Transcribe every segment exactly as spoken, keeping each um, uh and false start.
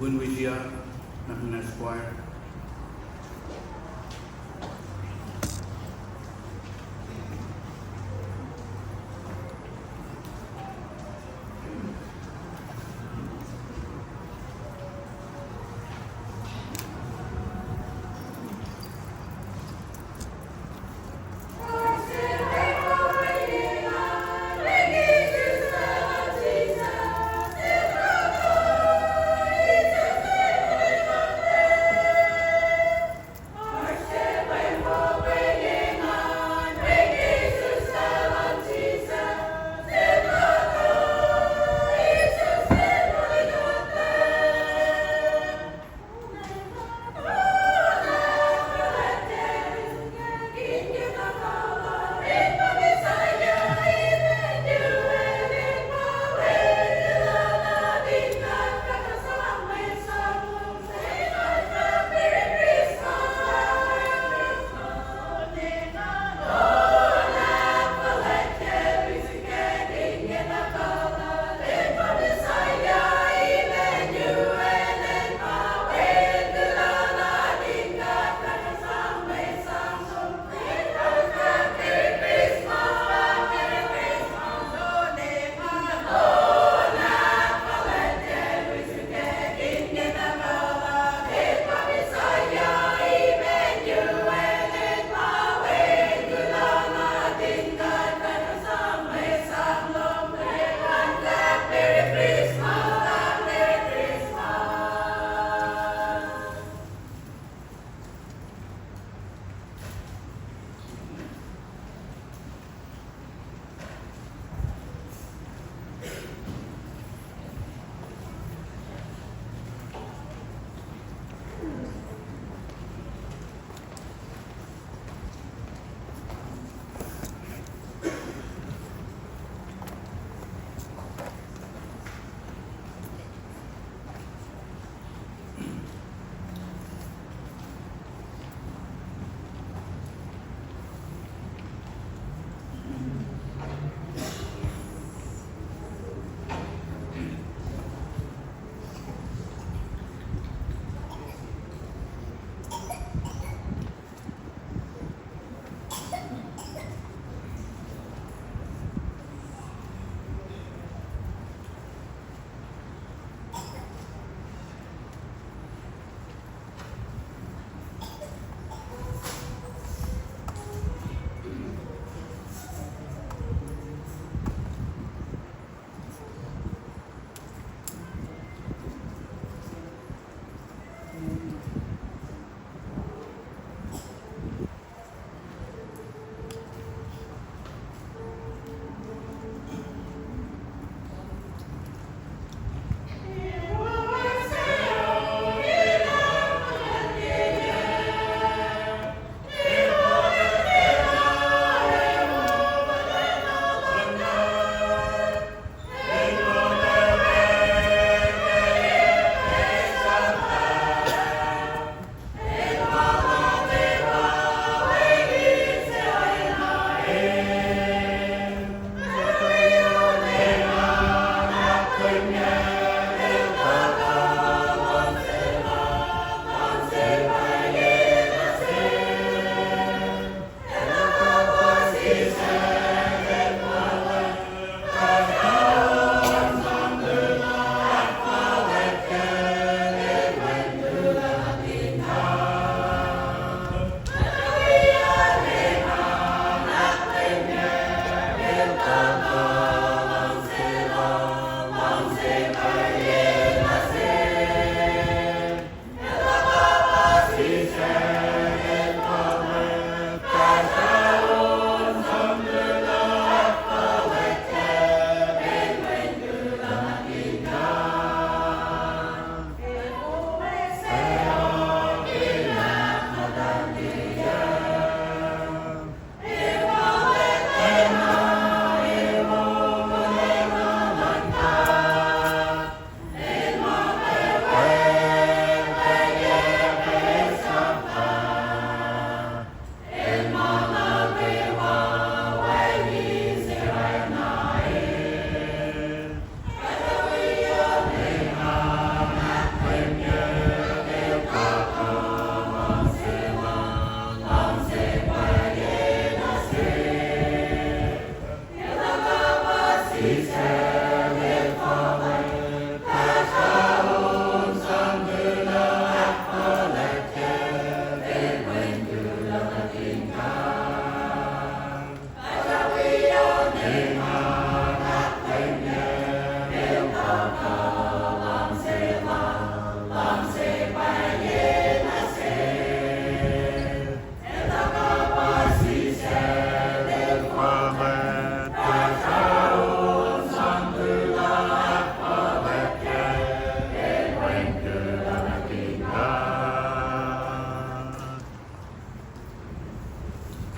Win Wisia, Nothingness Choir.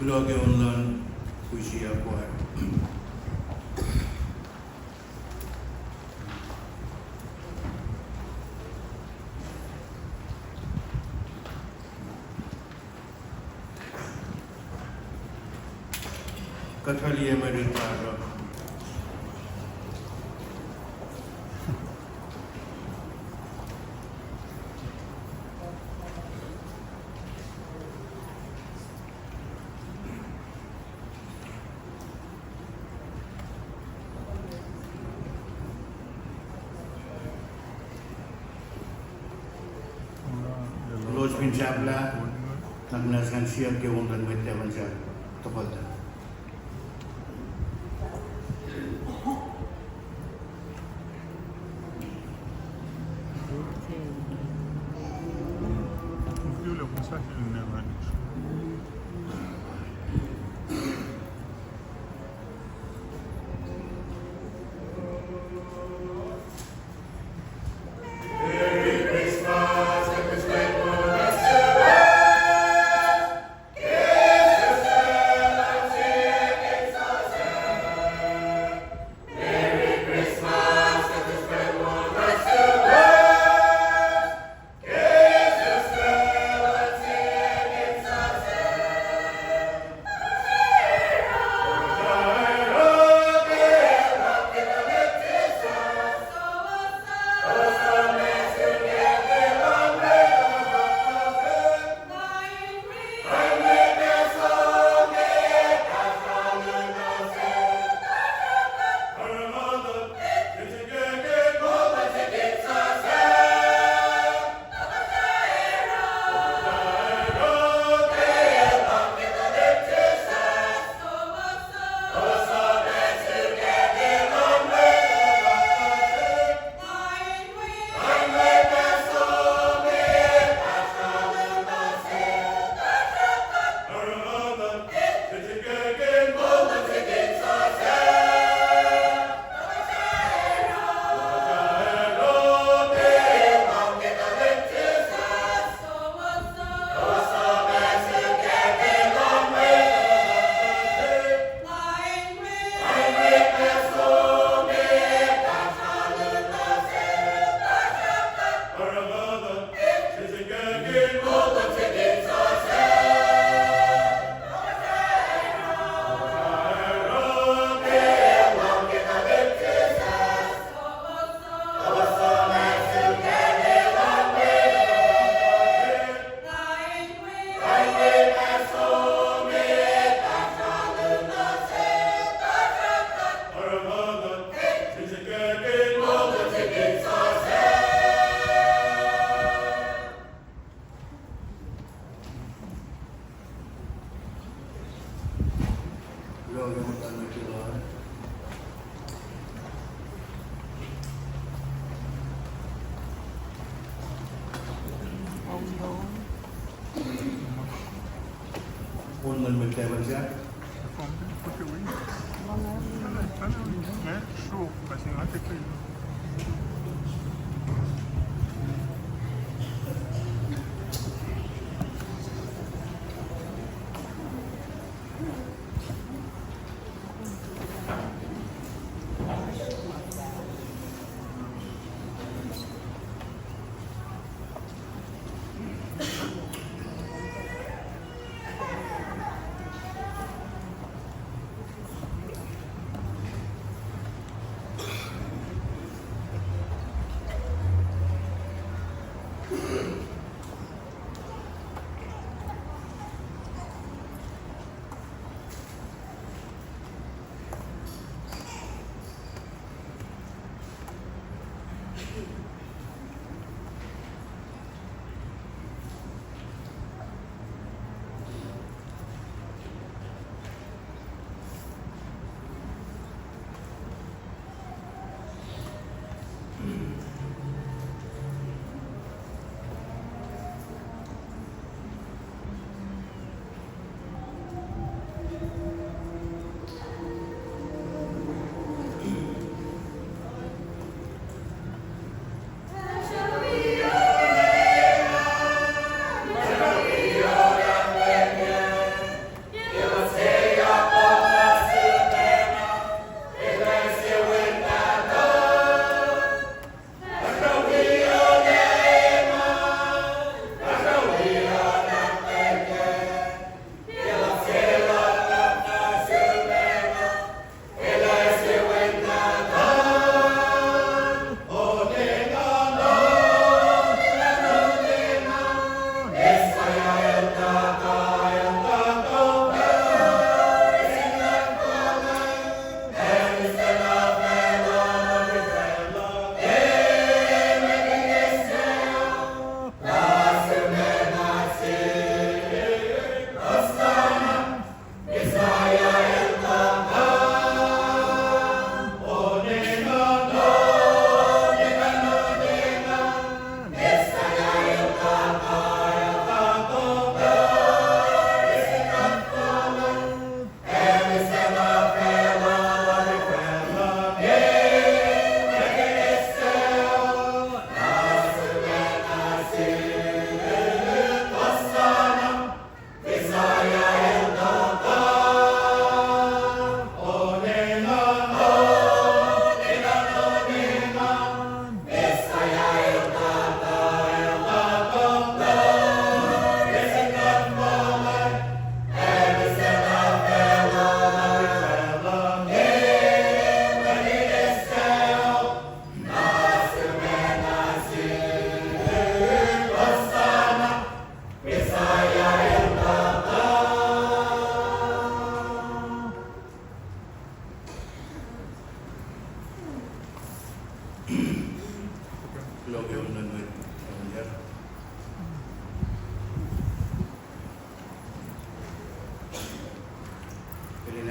Kuloh ke on luhn pihsiyuck uh. Kuht fah liye mwe rit lasr uh. Elos fin sahflah, na kunac siyuck ke on luhn mwet tafun sahk tohkohltahl.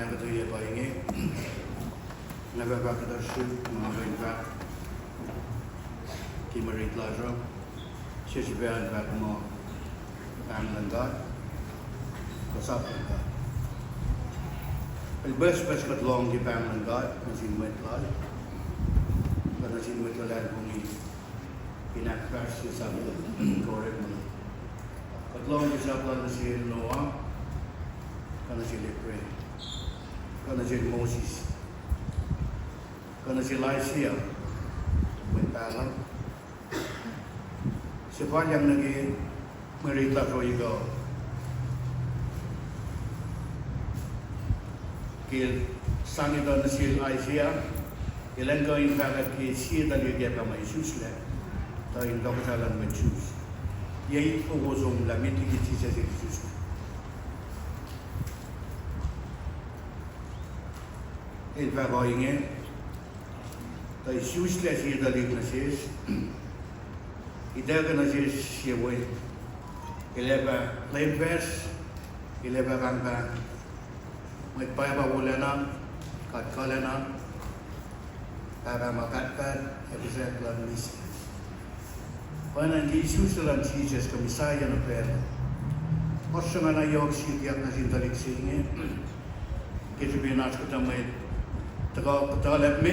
Ahkuhtweyac pa inge, nga fah fahk kuhtuh srihk ma kuh in fahk ke mwe rit lasr uh, sesr pac in fahk muh pahng luhn God, kuh sap luhn God. El pucspucs kuht lohng ke pahng luhn God nuh sin mwet Lal, kuh nuh sin mwet luhlahlfongi, in ahkfahsrye sap Lal, kuh orekma Lal. Kuht lohng ke sap Lal nuh sel Noah, kuh nuh sel Abraham, kuh nuh sel Moses, kuh nuh sel Isaiah, mwet pahluh. Suhfalyang nuh ke mwe rit lasr uh ekuh, ke el sang etuh nuh sel Isaiah, el an kuh in fahkwack ke sie tuhlihk ac pahma isuslac, tuh in tohkohsrahi luhn mwet Jews. Yac itfoko somlah met liki Jisus el isuslac. El fahk ohinge, tuh isuslac sie tuhlihk nuh sesr, ituckuh nuh sesr sie wen. El ac fah leum facsr, el ac fah pahngpahng, Mwet Pwacpa wolacna, God Kuhlacna, Pahpah ma pahtpaht ac Kihsac luhn misac. Pwacnwacng ke isuslac luhn Jisus kuh Messiah nuh facluh, oasr sruhnga na yohk sikyak nuh sin tuhlihk se inge, ke srihpen oasr kuhtuh mwet tuhkuh kuhtuhlacp me,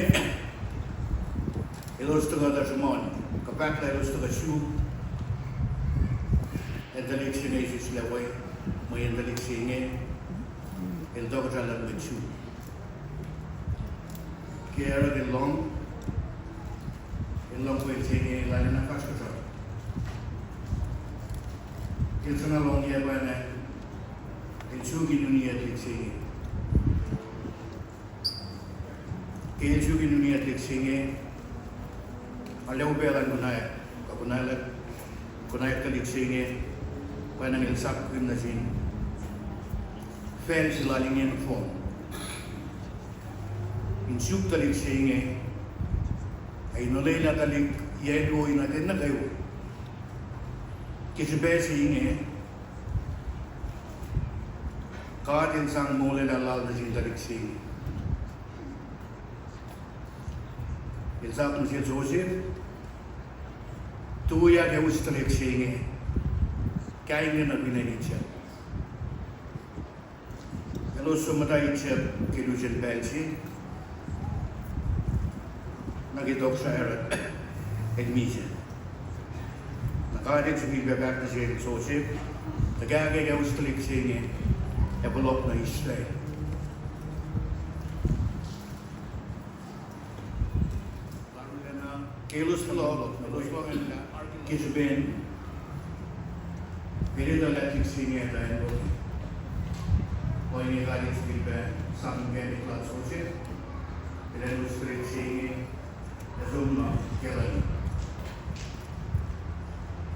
elos tuhkuh tuh sruhmuhn, kuh fahk lah elos tuhkuh suk acn tuhlihk se inge isuslac we, mweyen tuhlihk se inge el tohkohsrahi luhn mwet Jew. Ke oruh el lohng, el lohng pweng se inge, el arulacna fahsr kuhsrao. El suhna lohng yac pwacnwacng el suk in uniyac tuhlihk se inge. Ke el suk in uniyac tuhlihk se inge, arlac upac elan konwacack, kuh konwacack, konwacack tuhlihk se inge, pwacnwacng el sapkihn nuh sin facl se lal inge nohfohn in suk tuhlihk se inge, ac in olwelah tuhlihk yac luo in nuh kwewa. Ke srihpac se inge, God el sang molwelah lal nuh sin tuhlihk se inge. El sap nuh sel Joseph, tuyak ac us tuhlihk se inge, kaingena fin acn Egypt. Elos som muhta Egypt ke lusen pacl se, nuh ke tohkohsrah Herod el misac. Na God el sifilpac fahk nuh sel Joseph, tuh kahkwack ac us tuhlihk se inge, ac fohlohk nuh Israel. Ke elos fohlohk, elos fohlohk ke srihpen el etuh lah tuhlihk se inge tuh acn wo. Ohinge God el sifilpac sang inkacnek lal Joseph, el ac us tuhlihk se inge, ac som nuh Galilee,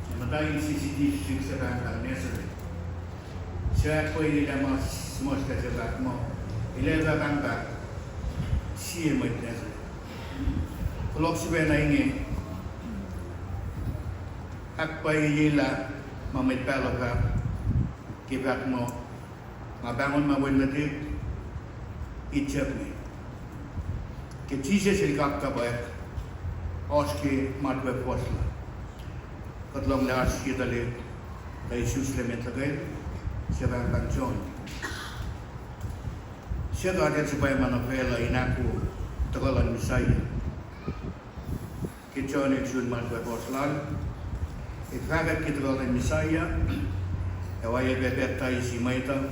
ac muhta in sie city srihk suc pahngpahng Nazareth, suc ahkpwacyelah ma suhmuhslah suc fahk muh el ac fah pahngpahng sie mwet Nazareth. Fohlohk sifacna inge ahkpwacyelah ma mwet pahluh fahk, ke fahk muh, nga pahngon ma wen nuhtihk Egypt me. Ke Jisus el kapkapwack, oasr ke matwac fuhsr lal. Kuht lohng lah oasr sie tuhlihk tuh isuslac met luhkel, suc pahngpahng John. Suc God el suhpwacma nuh facluh in ahkoo tuhkuh luhn Messiah. Ke John el sun matwac fuhsr lal, el fahkwack ke tuhkuh luhn Messiah, ac oacyacpac pacptaisi mwet uh,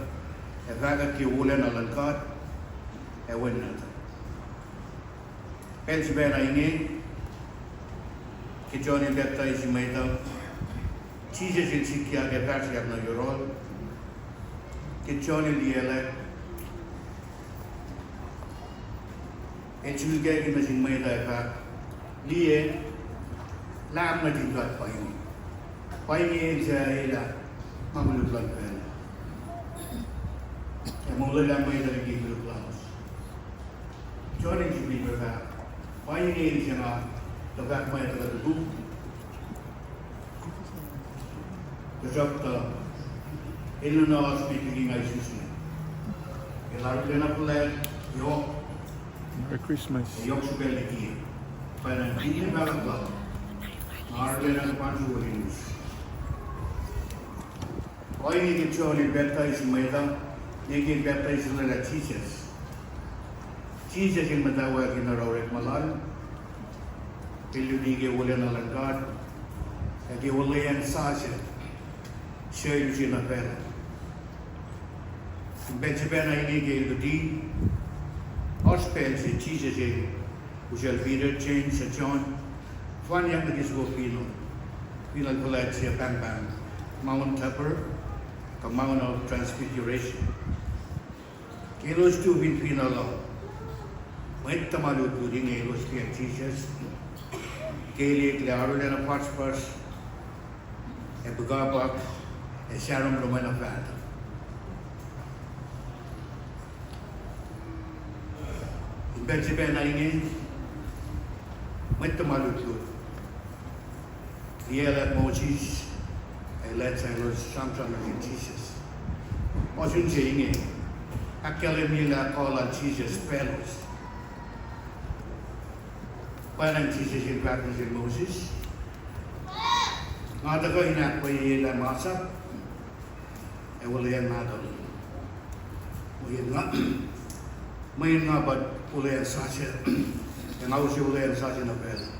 ac fahkwack ke wolacna luhn God ac Wen nahtuhl. Pacl sifacna inge, ke John el pacptaisi mwet uh, Jisus el sikyak ac fahsryak nuh yohrohl. Ke John el liyaclwack, el sulkackihn nuh sin mwet uh ac fahk, Liye, Lahm nuhtin God pa inge. Pa inge el suc elah ma koluk luhn facluh, ac molwelah mwet uh liki koluk lalos. John el sifilpac fahk, Pa inge el suc nga tuh fahk ma tuhkuh topuk, tuhsruhktuh el nuhna oasr met liki nga isuslac. Arulacna flag, yohk. Merry Christmas. Yohk srihpac liki. Pwacnwacng inge pahluh pa. Arulacna luhpan sruwoli us. Ohinge ke John el pacptais mwet uh, nwe ke el pacptais lwelah Jisus. Jisus el muhtwacwacack in oruh orekma lal, el luti ke wolacna luhn God, ac ke olweacng sasuc, suc el use nuh facluh. In pacl se pacna inge ke el luti, oasr pacl se Jisus el usacl Peter, James, ac John, fanyak nuh ke soko pino. Pino el fuhlwact se pahngpahng Mount Tabor, kuh Mount of Transfiguration. Ke elos tu fin pino uh, mwet tuhma lutlut inge elos kiyacl Jisus, ke el eklac arulacna pucspucs, ac pukapuk, ac sahromrom na fahtuh. In pacl se pacna inge, mwet tuhma lutlut liyaclwack Moses, ac Elijah elos sramsram nuh sin Jisus. Ohsun se inge, ahkkahlwemye lah kuh lal Jisus paclos. Pwacnwacng Jisus el fahk nuh sel Moses, nga tuhkuh in ahkpwacyelah masap ac olweacng nahtuhl. Mweyen nga, mweyen nga pa olweacng sasuc, ac nga use olweacng sasuc nuh facluh.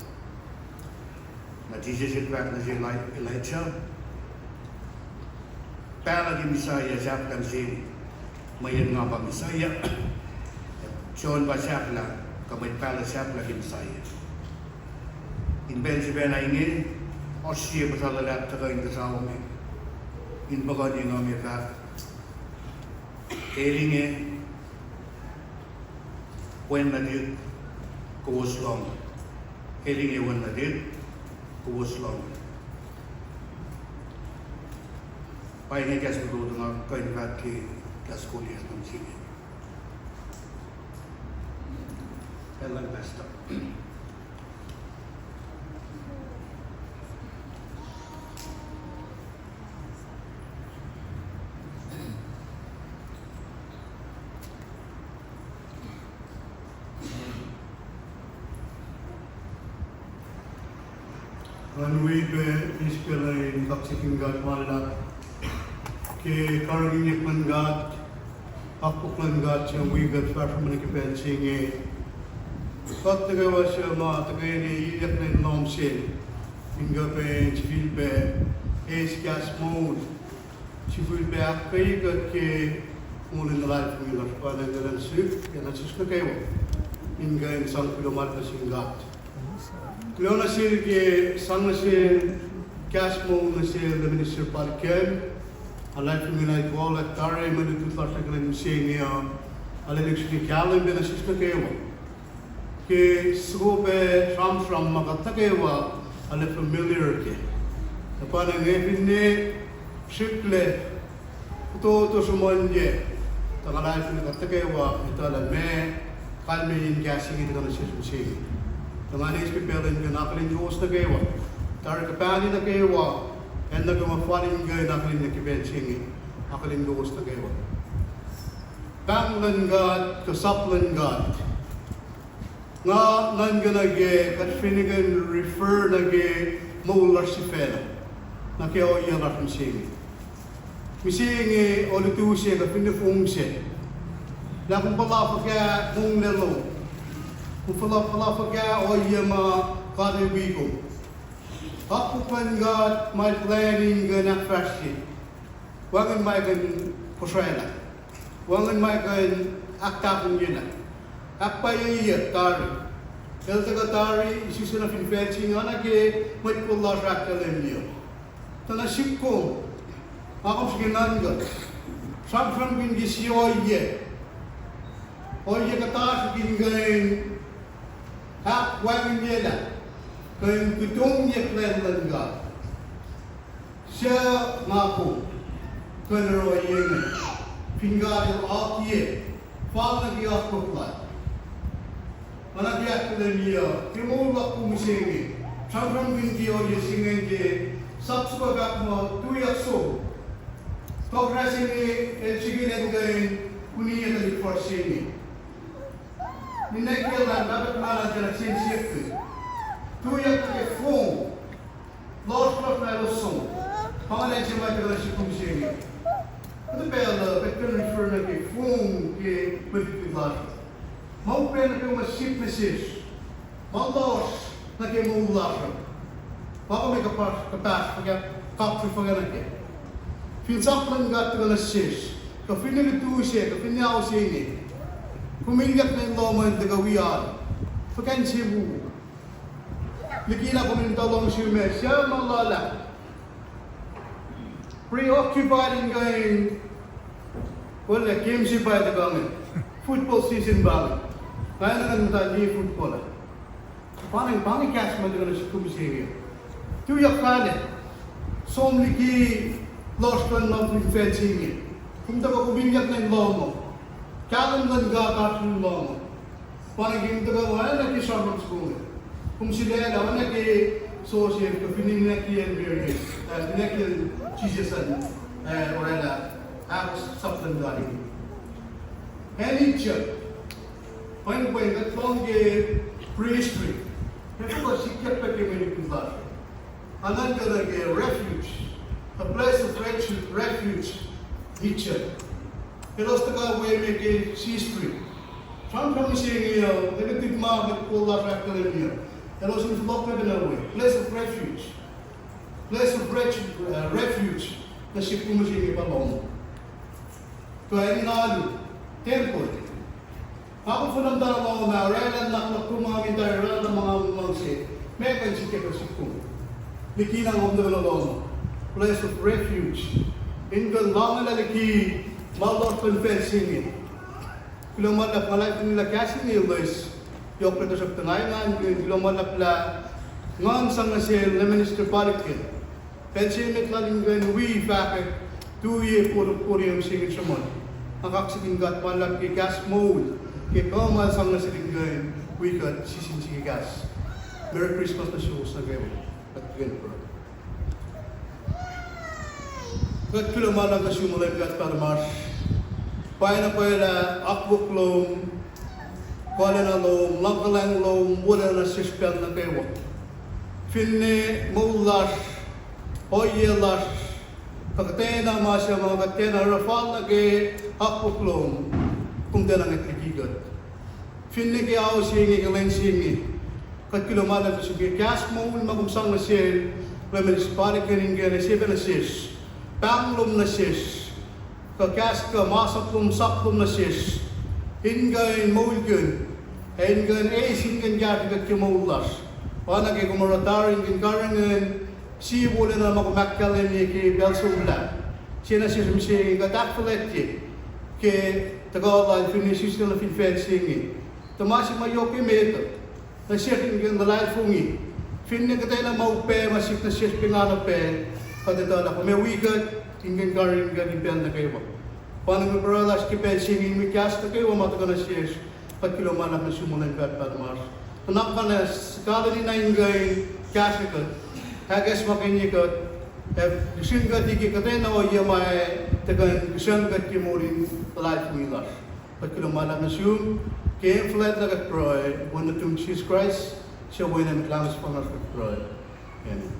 Na Jisus el fahk nuh sel Eli-, Elijah, pahluh ke Messiah sahflah mihsenge, mweyen nga pa Messiah. John pa sahflah, kuh mwet pahluh sahflah ke Messiah. In pacl se pacna inge, oasr sie puhsra luhlahp tuhkuh in kuhsao me, in puhkuhni nga me fahk, el inge, Wen nuhtihk, kowos lohng. El inge Wen nuhtihk, kowos lohng. Pa inge kahs fototo nga kuh in fahk ke kahs kol se inge. Elan pastor. Nga wi pac eis pacl in kaksakihn God ma luhlahp ke karihngihnyuck luhn God, akwuck luhn God suc wi kuht fahsruh nuh ke pacl se inge. Kuht nuh kwewa suc ma tuhkweni ilyak lwen lohm sel in kuh pac in sifilpac eis kahs moul, sifilpac ahkkweye kuht ke moul in luhlahlfongi lasr. Pwacnwacng kuloh nuh sihk, ac nuh sesr nuh kwewa, in kuh in sang kuloh ma luhn God. Kuloh nuh sel ke sang nuh sel kahs moul nuh sel minister Palikem, luhlahlfongi lal Paul, ac tari mwe lutlut lasr ke lwen mihsenge uh, arulacna srihke kahlwem pac nuh sesr nuh kwewa ke soko pac sramsram ma kuht nuh kwewa arlac familiar kac. Na pwacnwacng finne srihklac fototo sruhmuhnye, tuh nga luhlahlfongi kuht nuh kwewa etuh lah meac kalmeyac in kahs inge tuhkuh nuh sesr mihsenge. Tuh nga eis pac pacl in kuh in akihlen kowos nuh kwewa, tari kuhpahsr nuh kwewa, ac nuh kwewa fal in kuh in akihlen nuh ke pacl se inge, akihlen kowos nuh kwewa. Pahng luhn God, kuh sap luhn God. Nga nuhnkuh nuh ke kuht fin kuh in refer nuh ke moul lasr sifacna, nuh ke ohiyac lasr mihsenge. Mihsenge olutu se kuh finne fong se, lah kom puhla fuhkah monglac lom, kom puhla, puhla fuhkah ohiyac ma God El wi kom. Akwuck luhn God ma El plwacni in kuh in ahkfahsrye, wacngihn ma kuh in kosraclah, wacngihn ma kuh in ahktahfongyelah, ahkpwacyeiyuck tari. El tuhkuh tari, isuslac nuh fin facl se inge, oacna ke mwet kol lasr ahkkahlwemye. Tuh nuh sihk kom, nga kom srihke nuhnkuh, sramsramkihn ke sie ohiyac, ohiyac kuhtasrihk in kuh in ahkwacngihnyelah, kuh in kutongyac plwacn luhn God. Suc nga kom kuh in oruh inge, fin God El akiyac, fal nuh ke akwuck lal. Oacna ke ahkkahlwemye ke moul luhk kom mihsenge, sramsramkihn ke ohiyac se inge ke sap soko fahk muh tuyak som. Tohkohsrah se inge el srihke in kuh in Kuniyac tuhlihk fuhsr se inge. Ninac kiyacl an, nahtuhl lal an tiacna sensenkihn. Tuyak nuh ke fong. Lohsr lohsr na elos som. Pa ingacn se ma tuhkuh nuh sihk kom se inge. Kuhtuh pacl uh, kuht kuh in refer nuh ke fong ke mwet lasr. Ma upac nuh ke ma sip nuh sesr. Ma lohsr nuh ke moul lasr uh. Pa kom ac kuhpahsr, kuhpahsr fuhkah, kapsrihfuhkah nuh kac. Finsrak luhn God tuhkuh nuh sesr. Kuh finne lutu se, kuh finne ao se inge. Kom ilyak nuh in lohm an tuhkuh wi alu. Fuhkah se wo. Likina kom in tuh lohng sum ah, suc ma lal ah. Preoccupied in kuh in, well, game se pa tuhkuh inge. Football season pa inge. Nga enenuh in muhta liye football ah. Pa inge, pa inge kahs ma tuhkuh nuh sihk kom se inge. Tuyak fahlah. Som liki lohsr luhn ma fin facl se inge. Kom tuhkuh kom ilyak nuh in lohm uh. Kahlwem luhn God oasr lom uh. Pa inge kom tuhkuh oacna ke sramsram se inge. Kom sulaclah oacna ke Joseph, kuh finne ninac kiyacl Mary, uh, ninac kiyacl Jisus an, uh, oraclah, ahkos sap luhn God inge. Acn Egypt, pweng pweng, kuht lohng ke prehistory. Efuh kuh sikyak pac ke mwe lihpufacn lasr uh. Nga nuhnkuh nuh ke refuge, a place of refuge, refuge, Egypt. Elos tuhkuh we me ke history. Sramsram se inge uh, elos tuh ma kuht kol lasr ahkkahlwemye. Elos in fohlohk pacna we, place of refuge. Place of refuge, uh, refuge. Nuh sihk kom se inge pa lohm. Tuh acn in alu, tempuhl. Nga kom fuhnuh muhta lohm ah, oraclah nuhnak luhk kom an in tari oraclah ma nga luhngse. Meac kuh in sikyak nuh sihk kom. Likina kom tuhkuh lohm. Place of refuge. In kuh in lohnglah liki ma lohsr luhn facl se inge. Kuloh ma luhlahp, nga luhlahlfongi lah kahs inge loes. Yohk pac tuhsruhktuh nga engan, kuloh ma luhlahp lah Nguhn sang nuh sel Minister Palikin. Pacl se met lal in kuh in wi fahkwack, tuyak podium se inge sruhmuhn. Nga kaksakihn God ma luhlahp ke kahs moul, ke kuh ma el sang nuh sel in kuh in wi kuht sisin srihke kahs. Merry Christmas nuh suwos nuh kwewa. Kuht kuh in pruhe. Kuht kuloh ma luhlahp nuh sum, O Leum God Pahpah tuhmasr. Pwacyena pwacye lah akwuck lom, kuhlwacna lom, luhngkuhlwacng lom wolacna nuh sesr pacl nuh kwewa. Finne moul lasr, ohiyac lasr, kuh kuhtwena ma se ma kuht tiacna oruh fal nuh ke akwuck lom, kom tiacna ngwet liki kuht. Finne ke ao se inge, ke lwen se inge, kuht kuloh ma luhlahp nuh sum ke kahs moul ma kom sang nuh sel Leum Minister Palikin in kuh in ase pac nuh sesr, pahng lom nuh sesr, kuh kahs kuh masap lom, sap lom nuh sesr, in kuh in moulkihn, ac in kuh in eis in kuh in kahsrwe kuht ke moul lasr. Oacna ke kom oruh tari in kuh in karihngihn sie wolacna ma kom ahkkahlwemye ke pacl somlah. Sie nuh sesr mihsenge kuht ahkfuhlwactye ke tuhkuh lal fin sislah nuh fin facl se inge. Tuh ma se ma yohk emet uh nuh sesr in kuh in luhlahlfongi, finne kuhtwena ma upac ma sik nuh sesr ke nga nuh pac, kuht etuh lah kom ac wi kuht in kuh in karihngihn kuht in pacl nuh kwewa. Pa inge mwe pruhe lasr ke pacl se inge, mwe kahs nuh kwewa ma tuhkuh nuh sesr, kuht kuloh ma luhlahp nuh sum, O Leum God Pahpah tuhmasr. Nuhnak muhnahs kalweni na in kuh in kahsrwe kuht, ahkacsmakihnye kuht, ac kihsrihk kuht liki kuhtwena ohiyac ma tuhkuh in kihsrihk kuht ke moul in luhlahlfongi lasr. Kuht kuloh ma luhlahp nuh sum, ke fuhlwact na kuht pruhe, Wen nuhtum Jisus Kraist, suc Wen ac Mwet Lahngo sefanna kuht pruhe. Amen.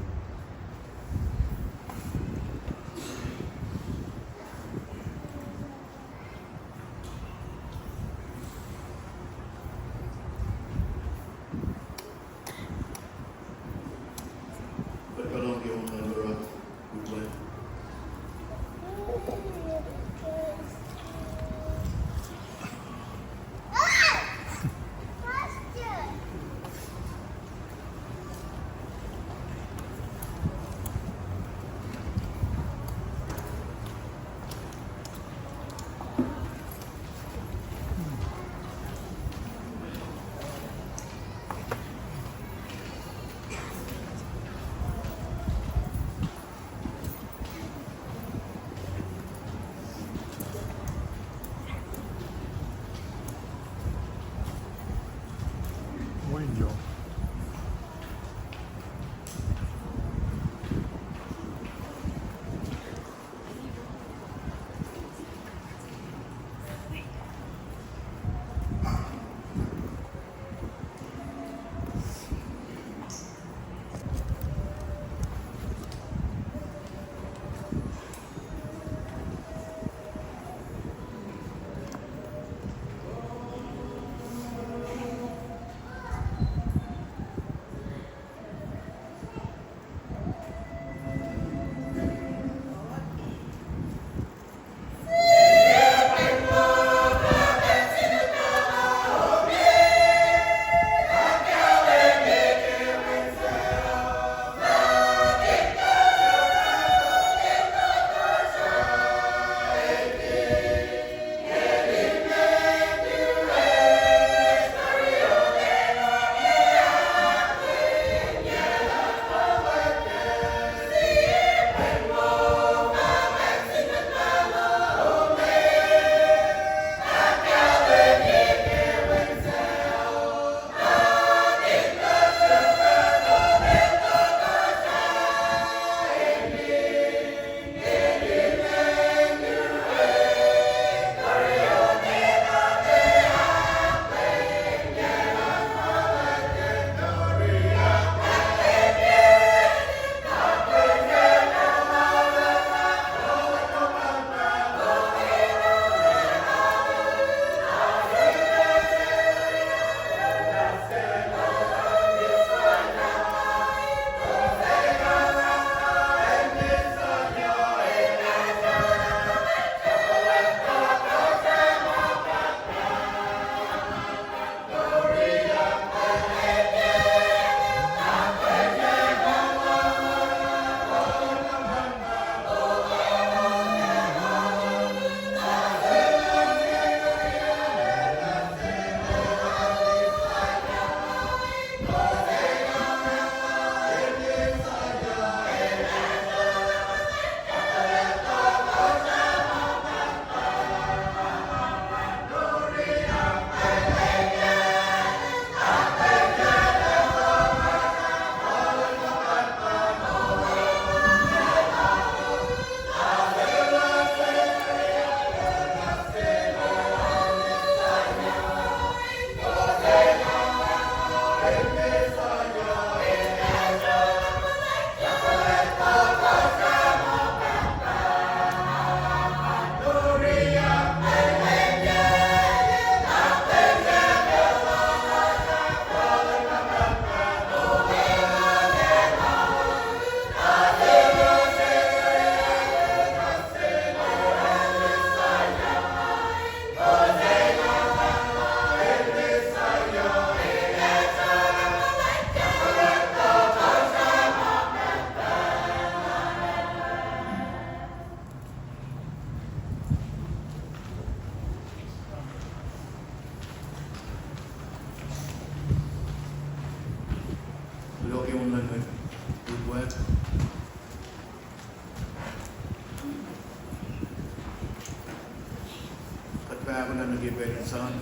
Ke pacl in sang.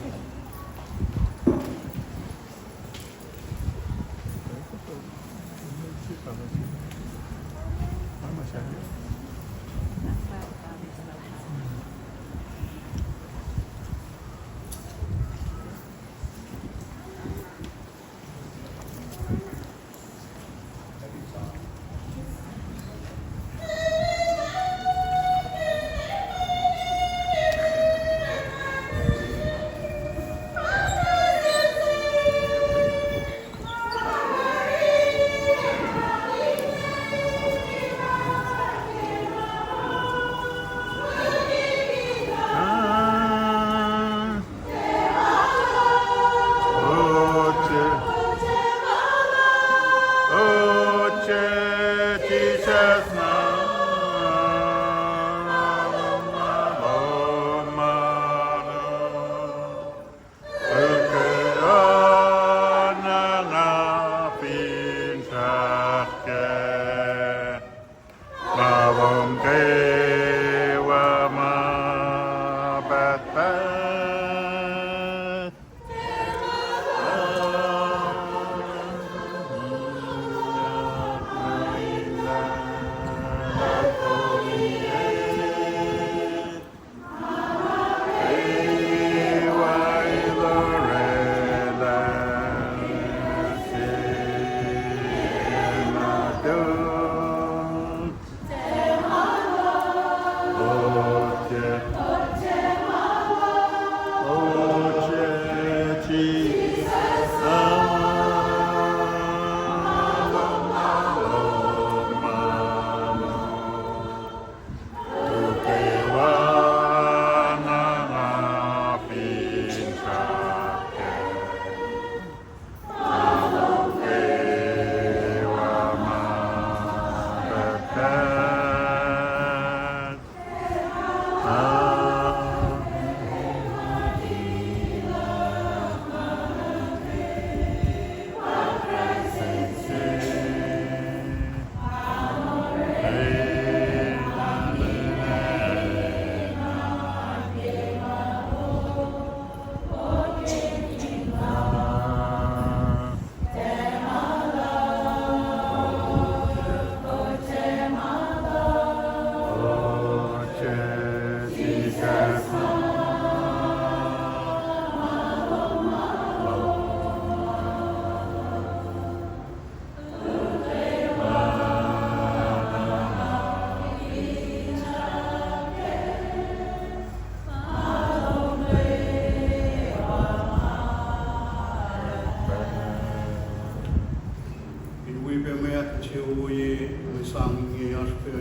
In wi pac mwe ahkinsewowoye mwe sang inge, oasr pac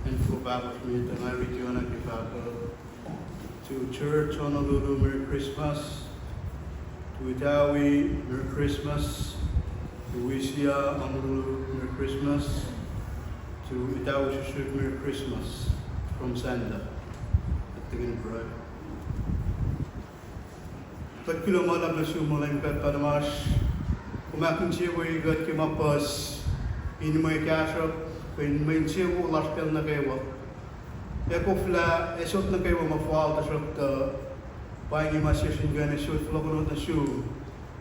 acn Fuhpahpah Smith, ac nga riti oacna ke pahpah. To church, Honolulu, Merry Christmas. To Itawi, Merry Christmas. To Wisia, Honolulu, Merry Christmas. To Itawi Srihsrihk, Merry Christmas. From Santa. At the end, right? Kuht kuloh ma luhlahp nuh sum, Leum God Pahpah tuhmasr. Kom ahkinsewowoye kuht ke ma puhs in mwe kahsruhp, in mwe insewowo lasr pacl nuh kwewa. Ac koflah ac sot nuh kwewa ma fal, tuhsruhktuh pa inge ma sesr in kuh in ac sot fohlohkohnot nuh sum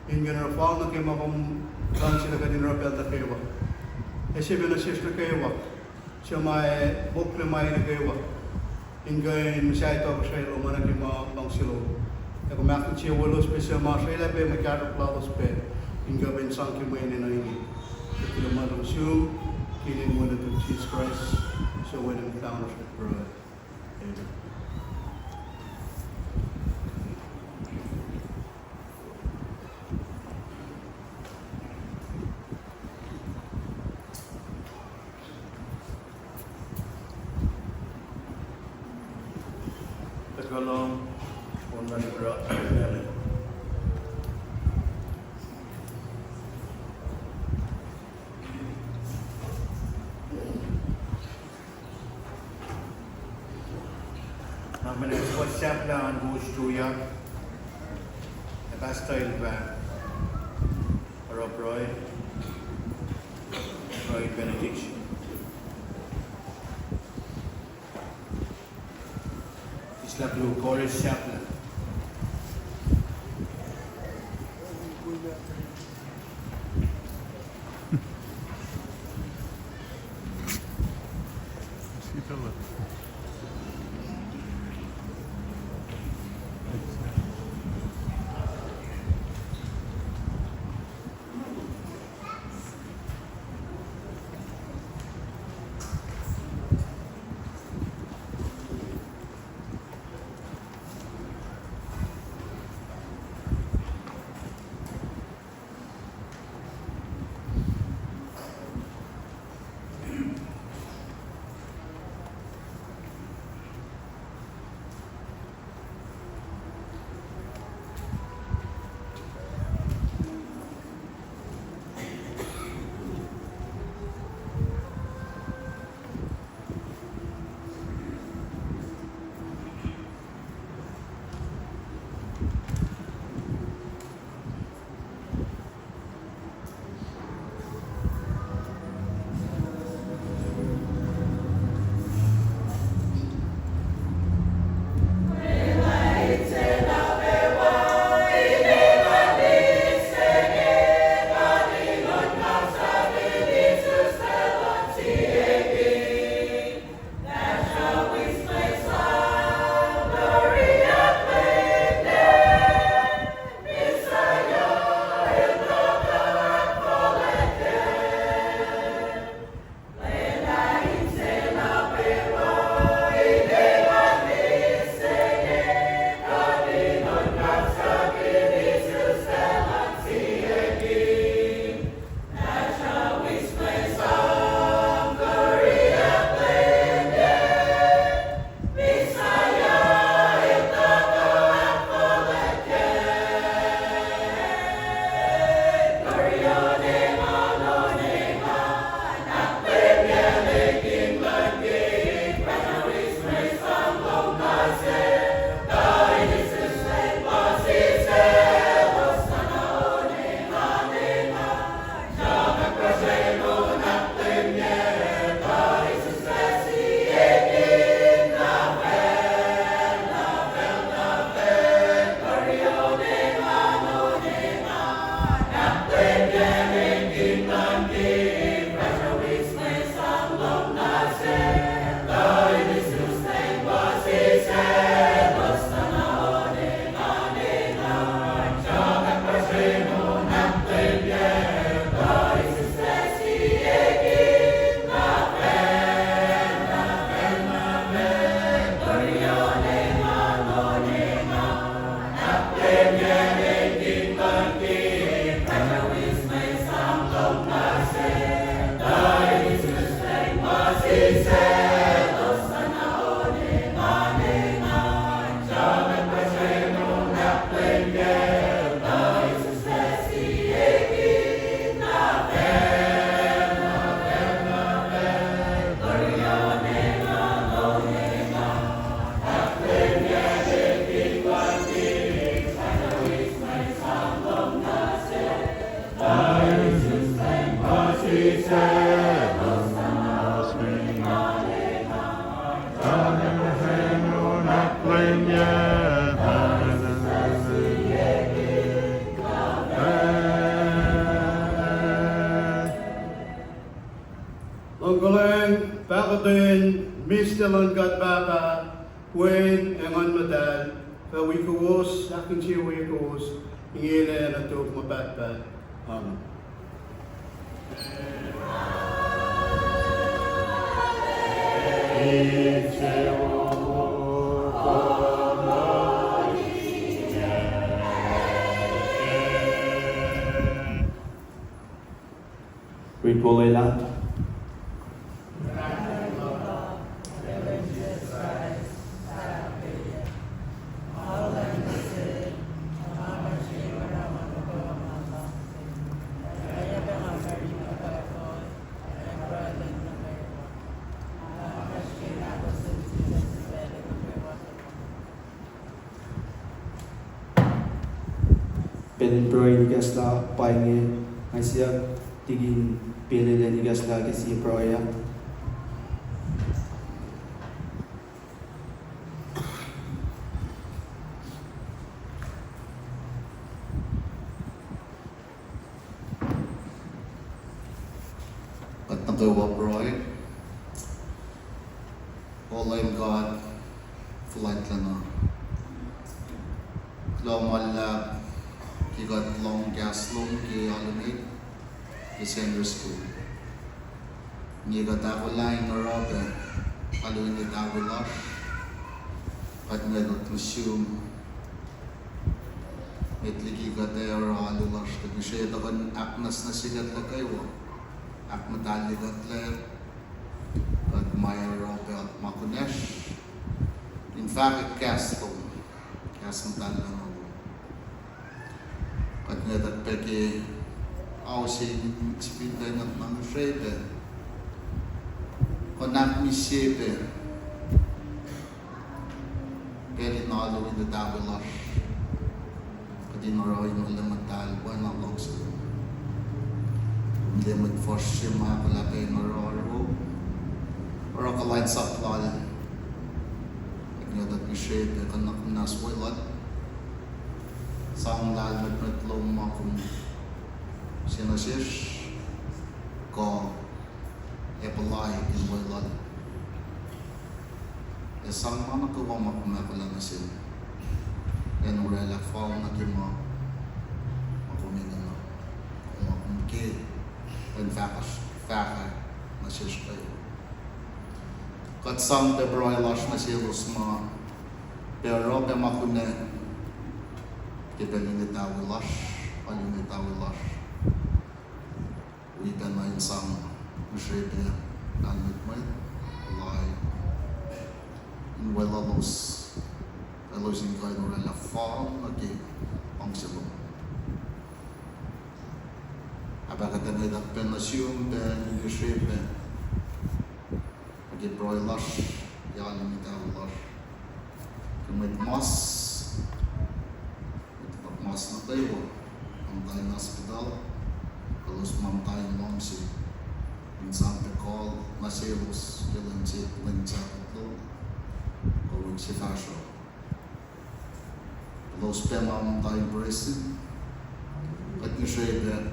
in kuh in oruh fal nuh ke ma kom luhngse kuht in oruh pacl nuh kwewa. Ac sie pacna sesr nuh kwewa suc ma mokle ma nuh kwewa in kuh in muhsahi tohkohsrahi lom nuh ke ma luhngse lom. Ac kom ahkinsewowoye elos pac suc ma srwaclah pac mwe kahsruhp lalos pac in kuh in sang ke mwe enenuh inge. Kuht kuloh ma luhlahp nuh sum ke inen Wen nuhtum Jisus Kraist, suc Wen ac Mwet Lahngo lasr, kuht pruhe. Amen. Na mwe fuhs sahflah an kowos tuyak, ac pastor el fah oruh pruhe, pruhe benediction. Sislah koluk, chorus sahflah. Luhngkuhlwacng, pahkotwen, mihslac luhn God Pahpah, Wen, ac Nguhn Muhtahl, fah wi kowos, ahkinsewowoye kowos, ingena ac nuh tok ma pahtpaht. Amen. Rit wolwelah. Pacl in pruhe in ikacslah pa inge, nga siyuck Tikin Pelele in ikacslah ke sie pruhe ah. Kuht nuh kwewa pruhe. O Leum God fuhlwactlacna, kuloh ma luhlahp ke kuht lohng kahs lom ke alu met ke Sacnri School. Inge kuht ahkolah in oruh pac alu in etawi lasr, kuht ngwetut nuh sum. Met liki kuht ac oruh alu lasr, kuht ngihsre tuh kuh in ahknwacsnwacsye kuht nuh kwewa, ahkmuhtahlye kuht lac, kuht ma oruh pac ma kunacsr in fahkwack kahs lom, kahs muhtahl lom. Kuht ngwetut pac ke ao se in sifilpac ngwetngwet, ngihsre pac kuh in ahkmihsye pac pacl in alu in etawi lasr, kuht in oruh in kuhlwacng muhtahl, oacna luhngse lom. Kom liye mwet fuhsr se ma ahkolah pac in oruh, oruh kuhlwacnsap lal. Kuht ngwetut, ngihsre pac kuh in ahkmuhnahs weluhl, sang lahlmwetmwet lom ma kom use nuh sesr, kuh ac puhlaik in weluhl, ac sang ma nuh kwewa ma kom ahkolah nuh sel, ac in orwaclah fal nuh ke ma, ma kom enenuh, ma kom ke, in fahkwack, fahkwack nuh sesr kwewa. Kuht sang pac pruhe lasr nuh selos ma pac oruh pac ma kunacsr ke pacl in etawi lasr, alu in etawi lasr. Wi pacna in sang, ngihsre pac lahlmwetmwet, puhlaik in weluhlos, elos in kuh in orwaclah fal nuh ke luhngse lom. Ahpahkahta ngwetacng pac nuh sum pac, ngihsre pac nuh ke pruhe lasr, alu in etawi lasr, ke mwet mas, mwet mas nuh kwewa, muhta in hospital, elos ma muhta in luhngse, in sang pac kol nuh selos ke lwen se, lwen se kuht lom, kuh wik se fahsruh. Elos pac ma muhta in presin, kuht ngihsre pac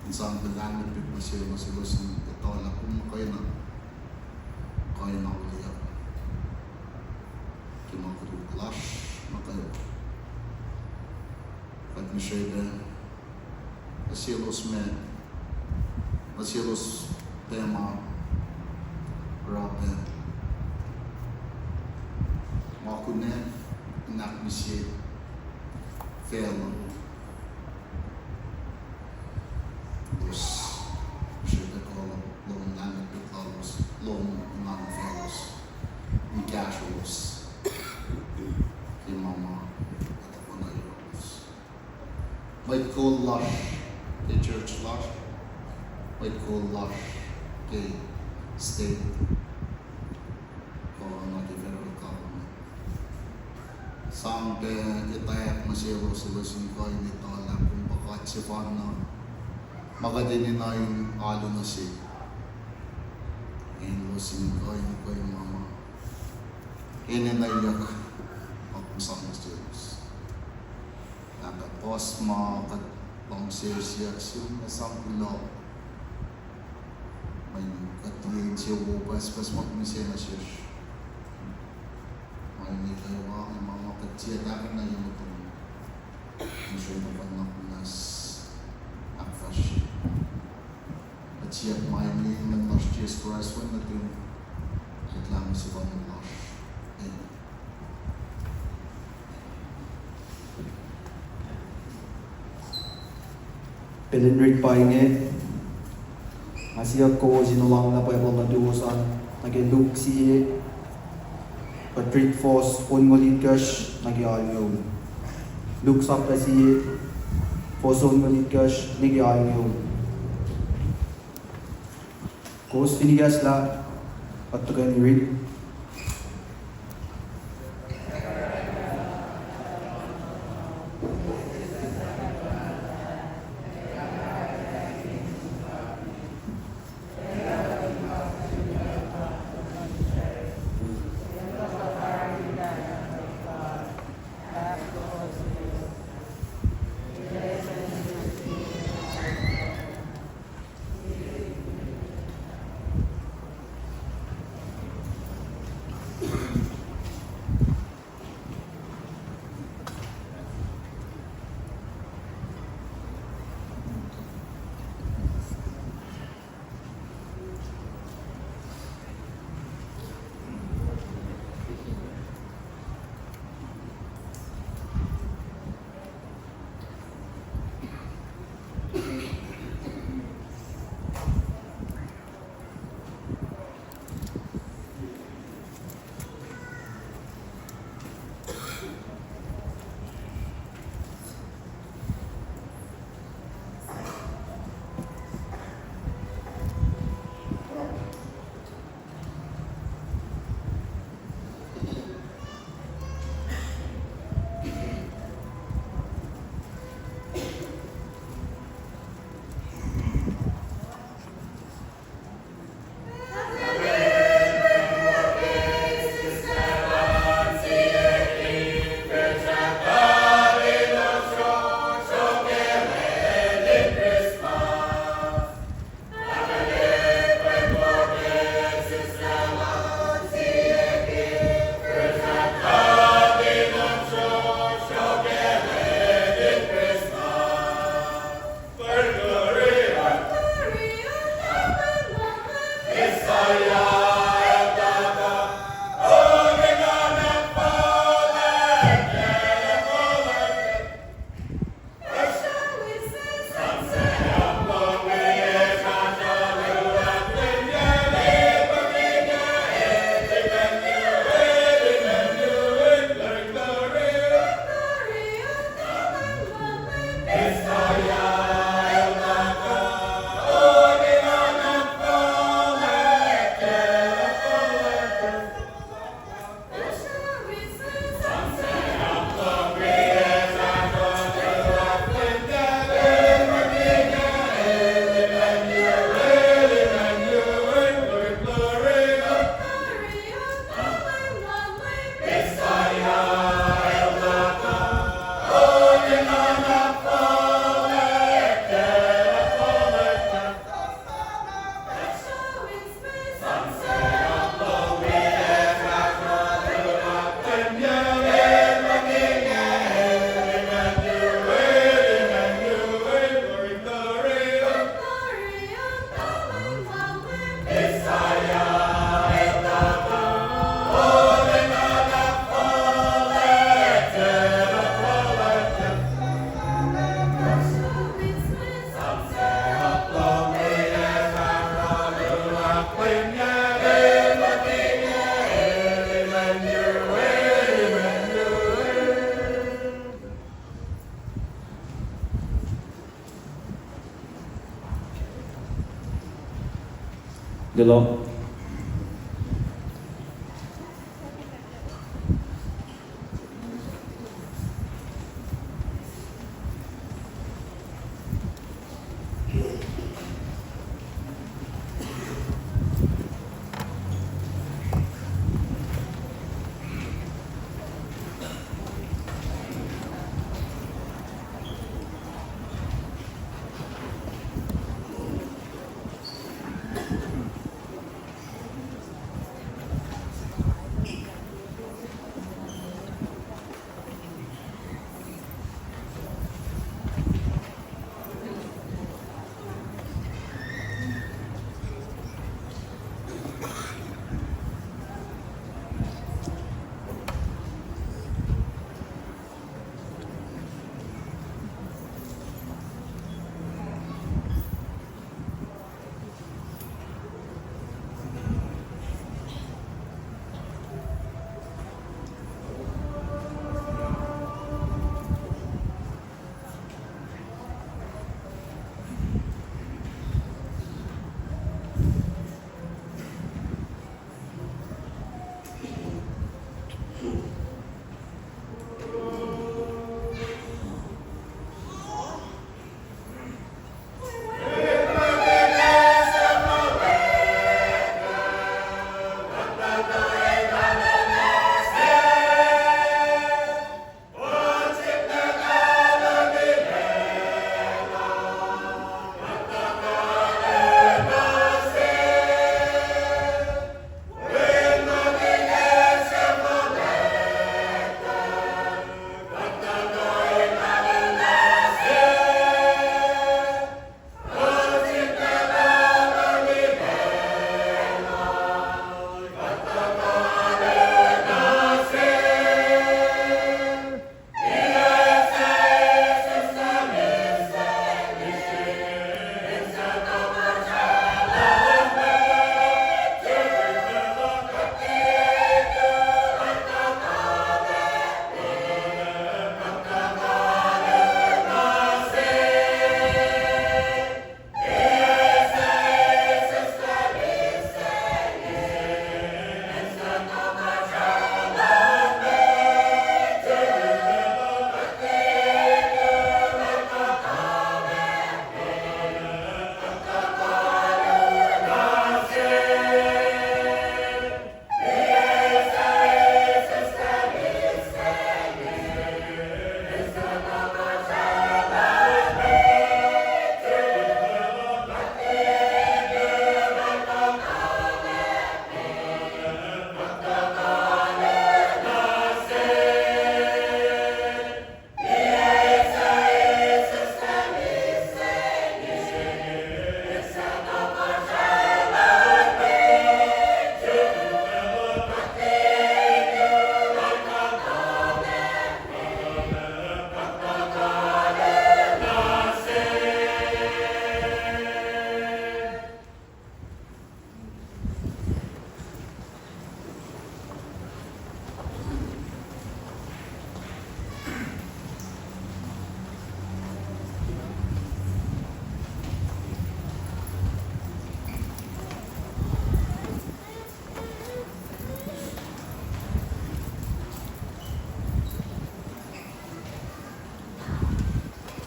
in sang pac lahlmwetmwet nuh selos, elos in etuh lah kom muhkwena kuh in auliyak ke ma koluk lasr nuh kwewa. Kuht ngihsre pac nuh selos ma, nuh selos pac ma oruh pac ma kunacsr in ahkmihsye facluh. Elos ngihsre pac kuh lom, lahlmwetmwet lalos, lom in oacna faclos, in kahsrwelos ke ma ma kuht tuhkuh nuh yohrohlos. Mwet kol lasr ke church lasr, mwet kol lasr ke state, kuh nuh ke federal government, sang pac etwacack nuh selos, elos in kuh in etuh lah kom pa God sefanna, Ma kuht enenuh in alu nuh se, in lusin kuh in kuh in ma ma enenweyuck, ma sang nuh sesr. Na kuht puhs ma kuht luhngse siyuck sum ac sang kuloh. Mweyen kuht tiac insewowo pucspucs ma mihsenge nuh sesr. Mweyen ekuh wa ma ma kuht tiac tahfwelah ye muhtuhn. Mihsenge nuhnak muhnahs ahkfahsrye. Kuht siyuck ma inge in Leum lasr Jisus Kraist, Wen nuhtum, Mwet Lahngo sefanna lasr. Amen. Pacl in rit pa inge, nga siyuck kowos in olwelah Baibel nuhtuwos an nuh ke Luk sie, kuht rit fohs onngoul itkohsr nuh ke alngoul. Luk sapta sie, fohs onngoul itkohsr nuh ke alngoul. Kowos fin ikacslah, kuht tuhkweni rit. Lilo.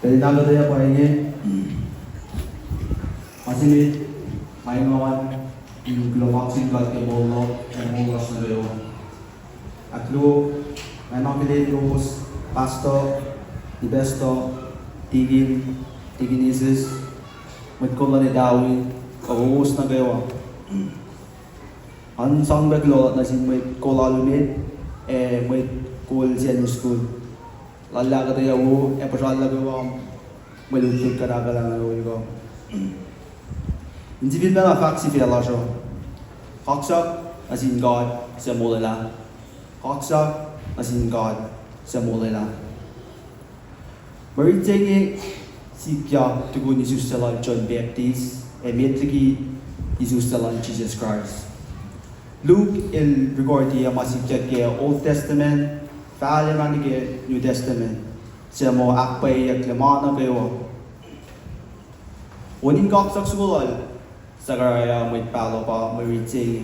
El na kuhtuh pa inge, ma se met, ma engan, in kuloh ma kaksin God ke moul lasr nuh kwewa. Ahkluo, nga nuhnkuh lowos, pastor, ni pastor, deacon, deaconesses, mwet kol luhn etawi, kuh kowos nuh kwewa. An sang pac kuloh nuh sin mwet kol alu met, ac mwet kol Sunday school. Lal lah kuhtuh wo, ac puhsral nuh kwewa, mwe lutlut kuht ahkolah nuh kwewa. In sifilpacna fahk sifac lasr uh. Kaksak nuh sin God suc molwelah. Kaksak nuh sin God suc molwelah. Mwe rit se inge sikyak tukun isuslac lal John Baptist, ac met liki isuslac lal Jisus Kraist. Luke el recordiyac ma sikyak ke Old Testament, fahla ma nuh ke New Testament, suc muh ahkpwacyeyucklac ma nuh kwewa. Onin kaksak soko lal Zechariah mwet pahluh pa mwe rit se inge.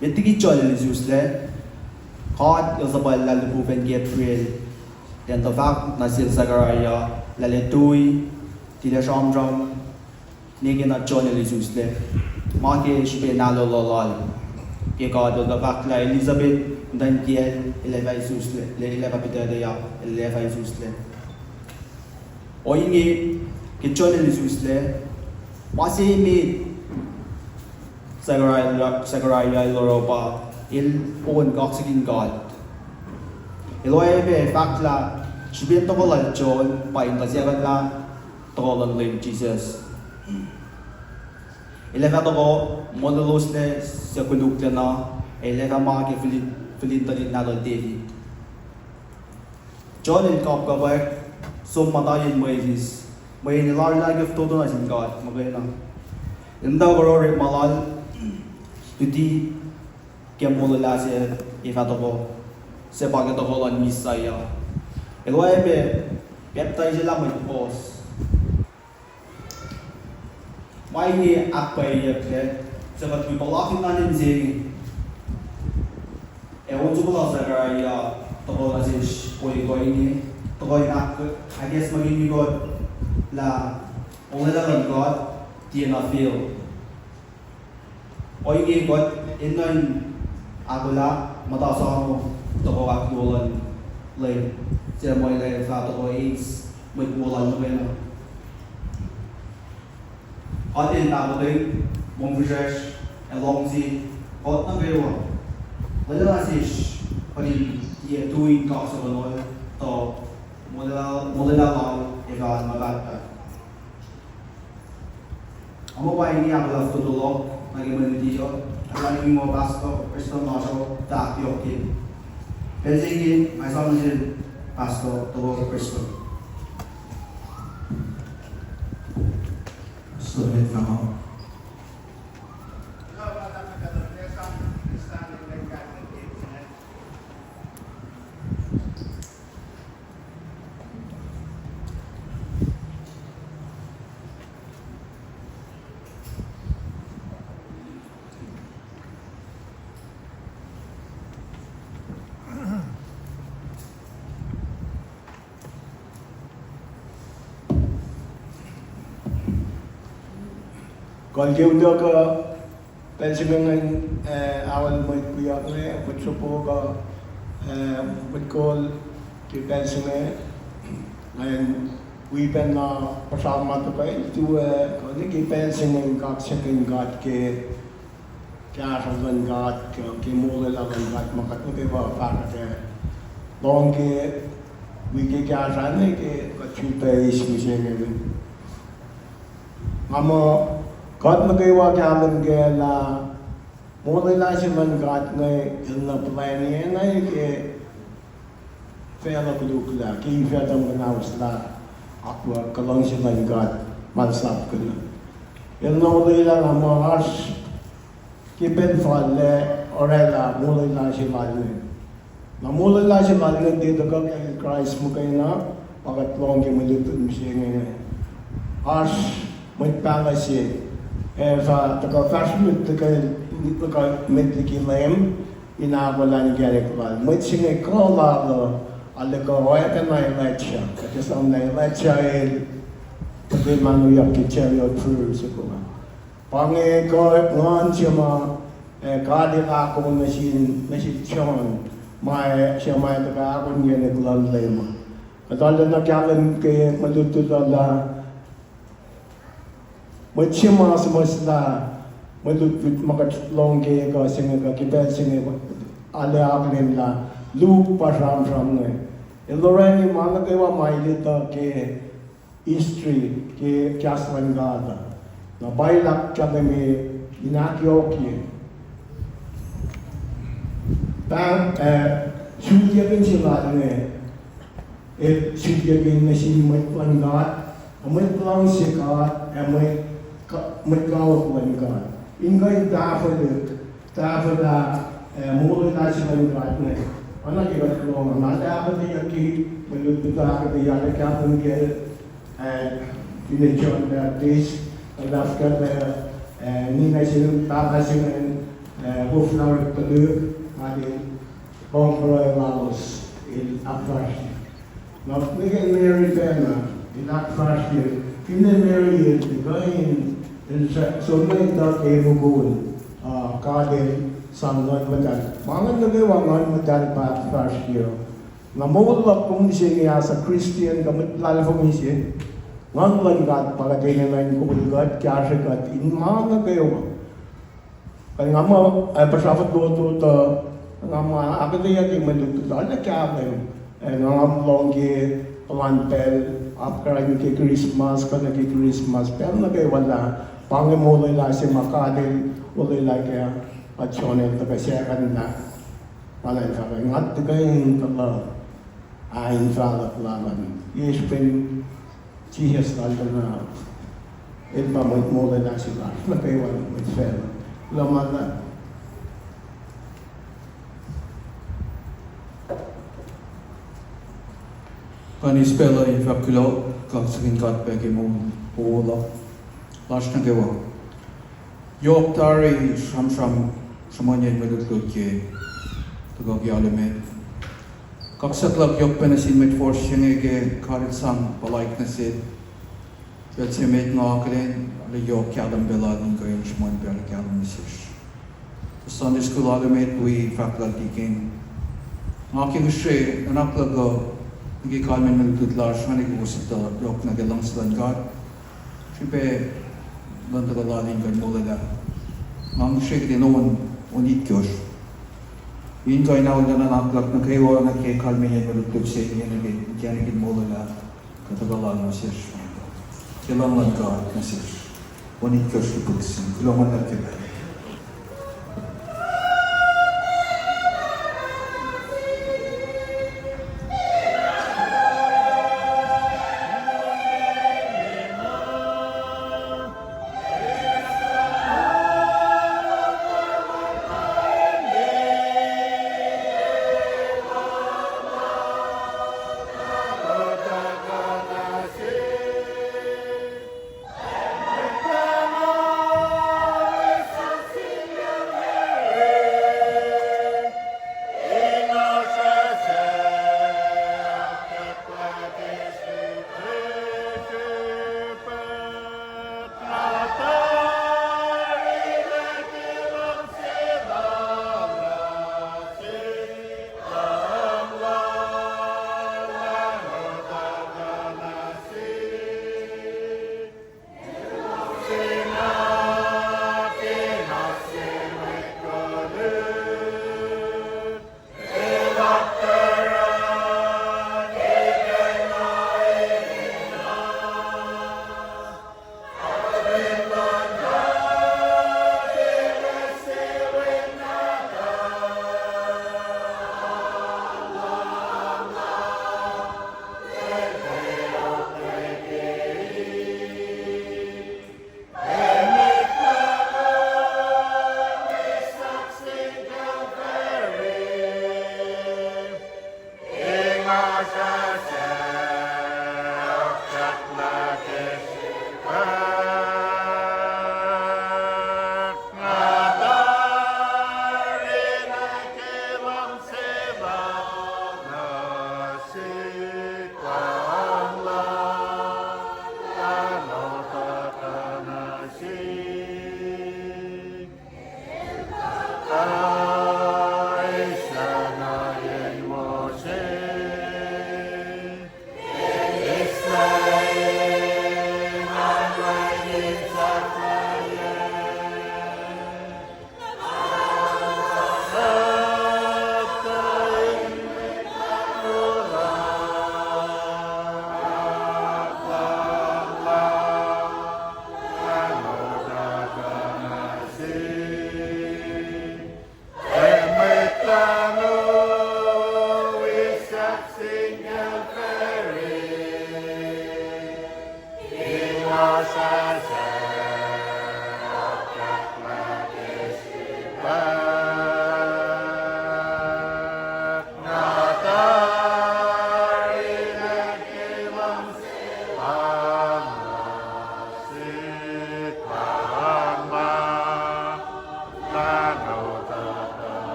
Met liki John el isuslac, God el suhpwacllah lihpufacn Gabriel, ac el tuh fahk nuh sel Zechariah lah el tui, tilac sramsram, nwe ke na John el isuslac, ma ke srihpen alu lal, ke God el tuh fahk lah Elizabeth, muhtwacn kiyacl, el ac fah isuslac, el ac fah pihtuctuyak, el ac fah isuslac. Ohinge, ke John el isuslac, ma se met Zechariah, Zechariah el oruh pa, el on kaksakihn God. El oacyacpac fahk lah srihpen tohkoh lal John pa in tuhsruhktuhlah tohkoh luhn Leum Jisus. El ac fah tohkoh molweloslac suc koluklacna, ac el ac fah ma ke fihl in, fihl in tuhlihk nahtuhl David. John el kapkapwack som muhta yen Moses, mweyen el arulacna ke fototo nuh sin God muhkwena. El muhta oruh orekma lal, luti ke molwelah se ac fah tohkoh, suc pa ke tohkoh luhn Messiah. El oacyacpac pacptaiselah mwet puhs. Ma inge ahkpwacyeyucklac, suc kuht wi puhlakihn na lwen se inge. Ac on soko lal Zechariah, tohkoh nuh sesr pwe kuh inge, tohkoh in ahk-, ahkacsmakihnye kuht lah molwelah luhn God tiacna fail. Ohinge kuht enenuh in ahkolah muhta sano tohkoh ahkluo luhn Leum, suc muh el ac fah tohkoh eis mwet wo lal muhkwena. Kuht in tahfonglac, mongfihsrwacsr, ac luhngse kuht nuh kwewa. Lwelah nuh sesr kuht in tiac tui in kaksakihnuhl, tuh molwelah, molwelah lal ac fah ma pahtpaht. Nga muh pa inge ahkolah fototo luhk nuh ke mwe luti uh, ac nga nihmi muh Pastor Preston lasr uh fahk yohk ke pacl se inge, nga sang nuh sel Pastor Doctor Preston. Soko met na. Kuht ke utuckuh pacl se inge ingacn, eh, aol mwet wiyuck inge, mwet sruhpuhk uh, eh, mwet kol ke pacl se inge, ngan wi pacna puhsra ma tuhkuh in tu, eh, kuht ke pacl se inge in kaksakihn God ke kahsruh luhn God, ke, ke molwelah luhn God ma kuht nuh kwewa fahkwack. Lohng ke wi ke kahsruh inge ke kuht sifilpac eis mihsenge. Nga muh kuht nuh kwewa kahlwem kac lah molwelah se luhn God inge el na plwacni na ke facluh koluk lah, ke facluh muhnahoslah, akwuck, kuh luhngse luhn God ma el sapkihn. El na olwelah lah muh oasr ke pacl fal lah orwaclah molwelah se lal inge. Na molwelah se lal inge tiac tuhkuh ke Kraist muhkwena, pa kuht lohng ke mwe lutlut mihsenge. Oasr mwet pahluh se, ac fah tuhkuh fahsr met liki, tuhkuh met liki Leum, in ahkolah inkacnek lal. Mwet se inge kuh lal uh, Arlac kuh oacpacna Elijah, kuht esam lah Elijah el, kuht el mahnoyak ke chariot furse kuh. Pa inge kuh nguhn se ma, eh, God el ahkoo nuh sin, nuh sin John, ma, se ma el tuhkuh ahkoo nuh ke luhn Leum. Kuht arlac na kahlwem ke mwe lutlut uh lah, mwet se ma suhmuhslah mwe lutlut ma kuht lohng ke ekuh se inge kuh ke pacl se inge, arlac akihlen lah Luke pa sramsram inge. El orani ma nuh kwewa ma el etuh ke history, ke kahs luhn God uh. Na pa el ahkkahlwemye in ahkyohkye pahng, eh, suliyuck in se lal inge, el suliyuck in nuh sin mwet luhn God, ac mwet luhngse God, ac mwet ka-, mwet kawuck luhn God. In kuh in tahfwelah, tahfwelah, eh, molwelah se luhn God inge. Oacna ke kuht lohng, na tahfweyucki, mwe lutlut uh ahkuhtweyac lah kapin ke, eh, finne John Baptist, el ahkuhtweyac, eh, ninac se, pahpah se ingacn, eh, koflah orek tuhlihk, na el lohng pruhe lalos, el ahkfahsrye. Na nuh ke Mary pacna, el ahkfahsrye. Finne Mary el kuh in, el sa-, soenna etuh ke mukul, ah, God el sang Nguhn Muhtahl. Ma inge nuh kwewa Nguhn Muhtahl pa ahkfahsrye. Na moul luhk kom mihsenge as a Christian, kuh mwet luhlahlfongi se, Nguhn luhn God pa kuht enenuh in kol kuht, kahsrwe kuht in ma nuh kwewa. Kuh nga muh, eh, puhsra fototo tuh, nga muh ahkuhtweyac ke mwe lutlut uh, arlac kahlwem, eh, nga muh lohng ke puhlan pacl, apkuhran ke Christmas, kuh nuh ke Christmas, pacl nuh kwewa lah, pa inge molwelah se ma God el olwelah ke, kuht John el tuhkuh sahkahn lah, pa el fahk, nga tuhkuh in tuh lah, ah, in fahluhk lal an. Ye srihpen Jisus lal tuh na, el pa mwet molwelah se lasr nuh kwewa, mwet facluh. Kuloh ma luhlahp. Ngan eis pacl uh in fahk kuloh, kaksakihn God pac ke moul wo luhk lasr nuh kwewa. Yohk tari sramsram sruhmuhnyacn mwe lutlut ke tuhkuh ke alu met. Kaksak luhk yohk pac nuh sin mwet fuhsr se inge ke God el sang puhlaik nuh sel. Pacl se met nga akihlen, arlac yohk kahlwem pac lal in kuh in sruhmuhn pac arlac kahlwem nuh sesr. Sunday school alu met wi fahk lal tikin, nga ke ngihsre nuhnak luhk uh, nuh ke kalmacn mwe lutlut lasr, nga nuh ke kowos etuh yohk nuh ke luhngse luhn God. Srihpac luhn tuhkuh lal in kuh in molwelah. Nga ngihsre kuht in on, on itkohsr. In kuh in aol nuhnak luhk nuh kwewa nuh ke kalmeyacn mwe lutlut se inge nuh ke inkacnek in molwelah kuh tuhkuh lal nuh sesr. Ke luhng luhn God nuh sesr. On itkohsr lipuk sin. Kuloh ma luhlahp ke pacl.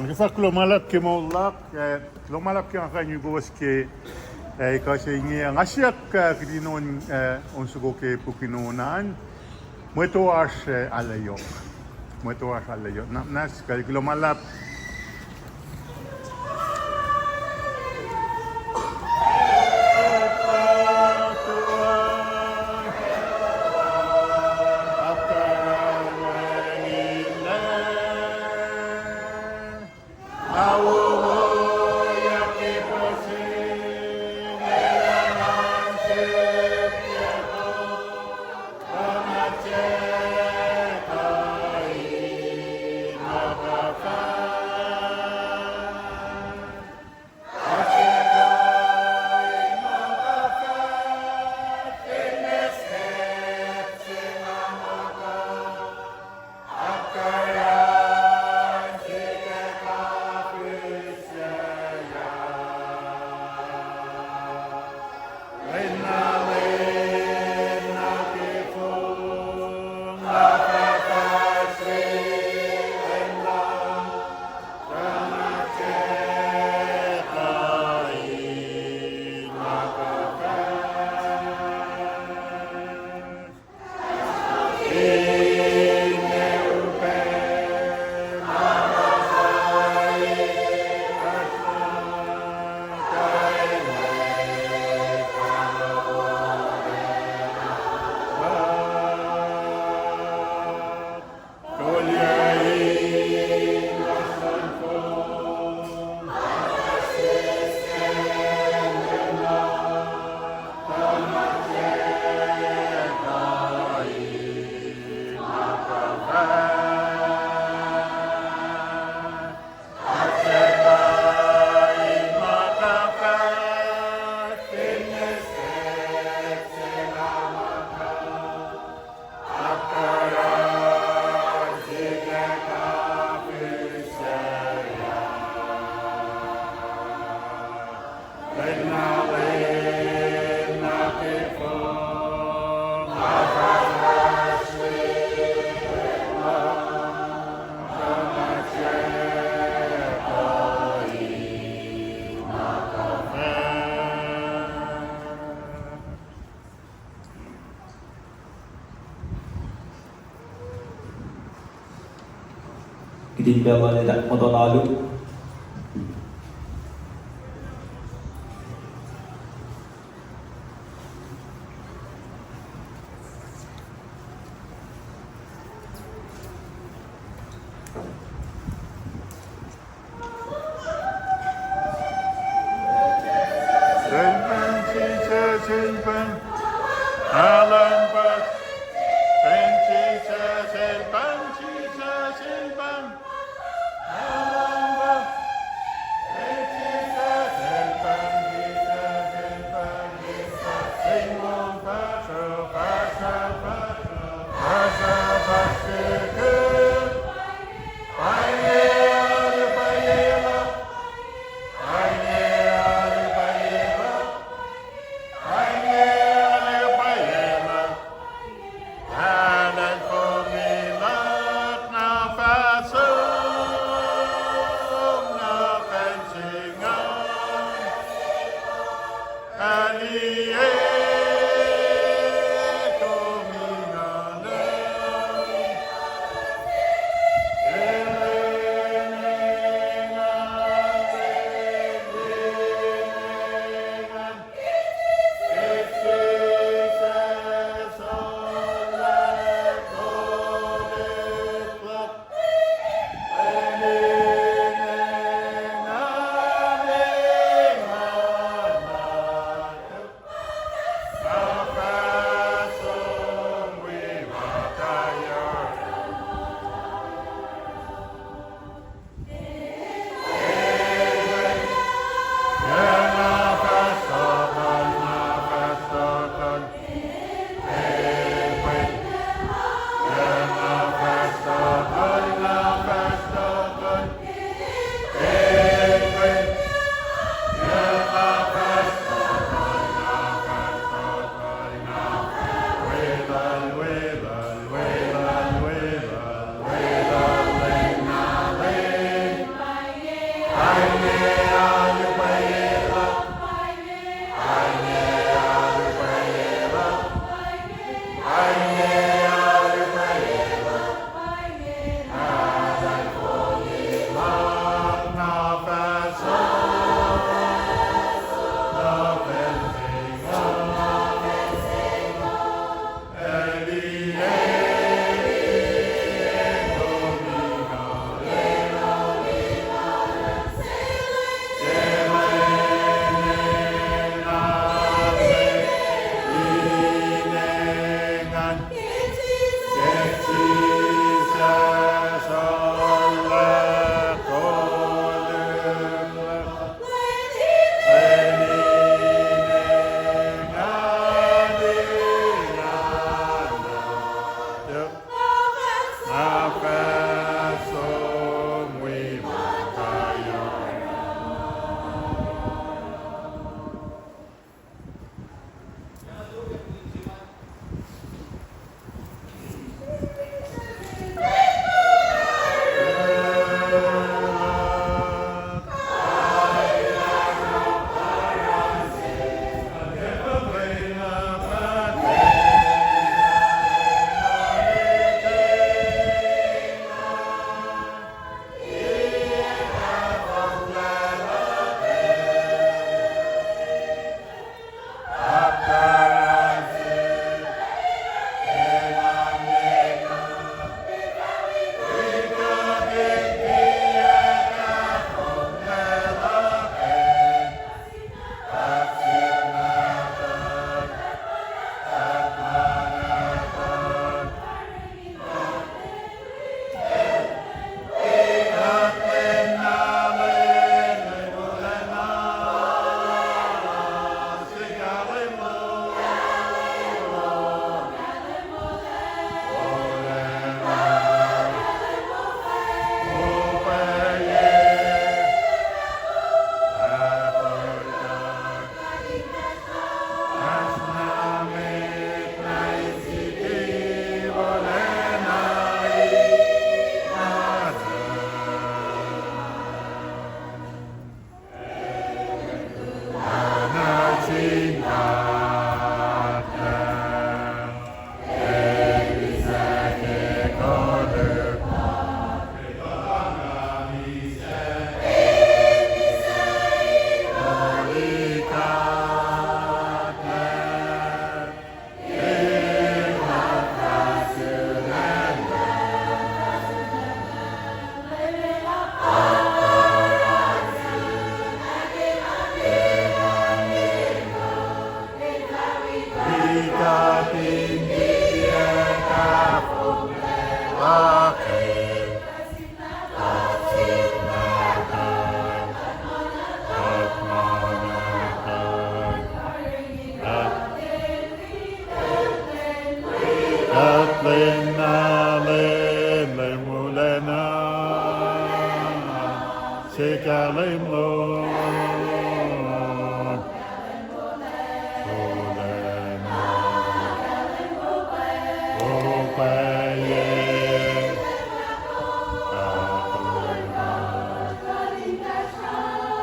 Ke fahk kuloh ma luhlahp ke moul luhk, eh, kuloh ma luhlahp ke nga kuh in yuruwos ke, eh, ekuh se inge, nga siyuck, eh, kihtin on, eh, on soko ke puk in on an, mwe toasr, eh, arlac yohk. Mwe toasr arlac yohk. Na, na, kuloh ma luhlahp. Kihtin pacl uh, muhtuhn alu. Sel pahng Jisus, sel pahng. Alam pa. Pahng Jisus, sel pahng Jisus, sel pahng. Alam pa. Pahng Jisus, sel pahng Jisus, sel pahng Jisus, sel pahng Jisus. Lwen na lwen, Leum wolacna, sikyak Leum lom. Wolacna, upac ye.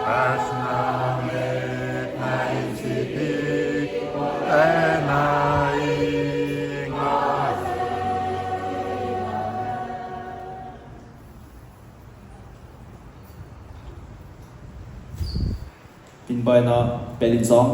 Pahs na met na in siti, wolacna inga. Fin pacna pacl in sang.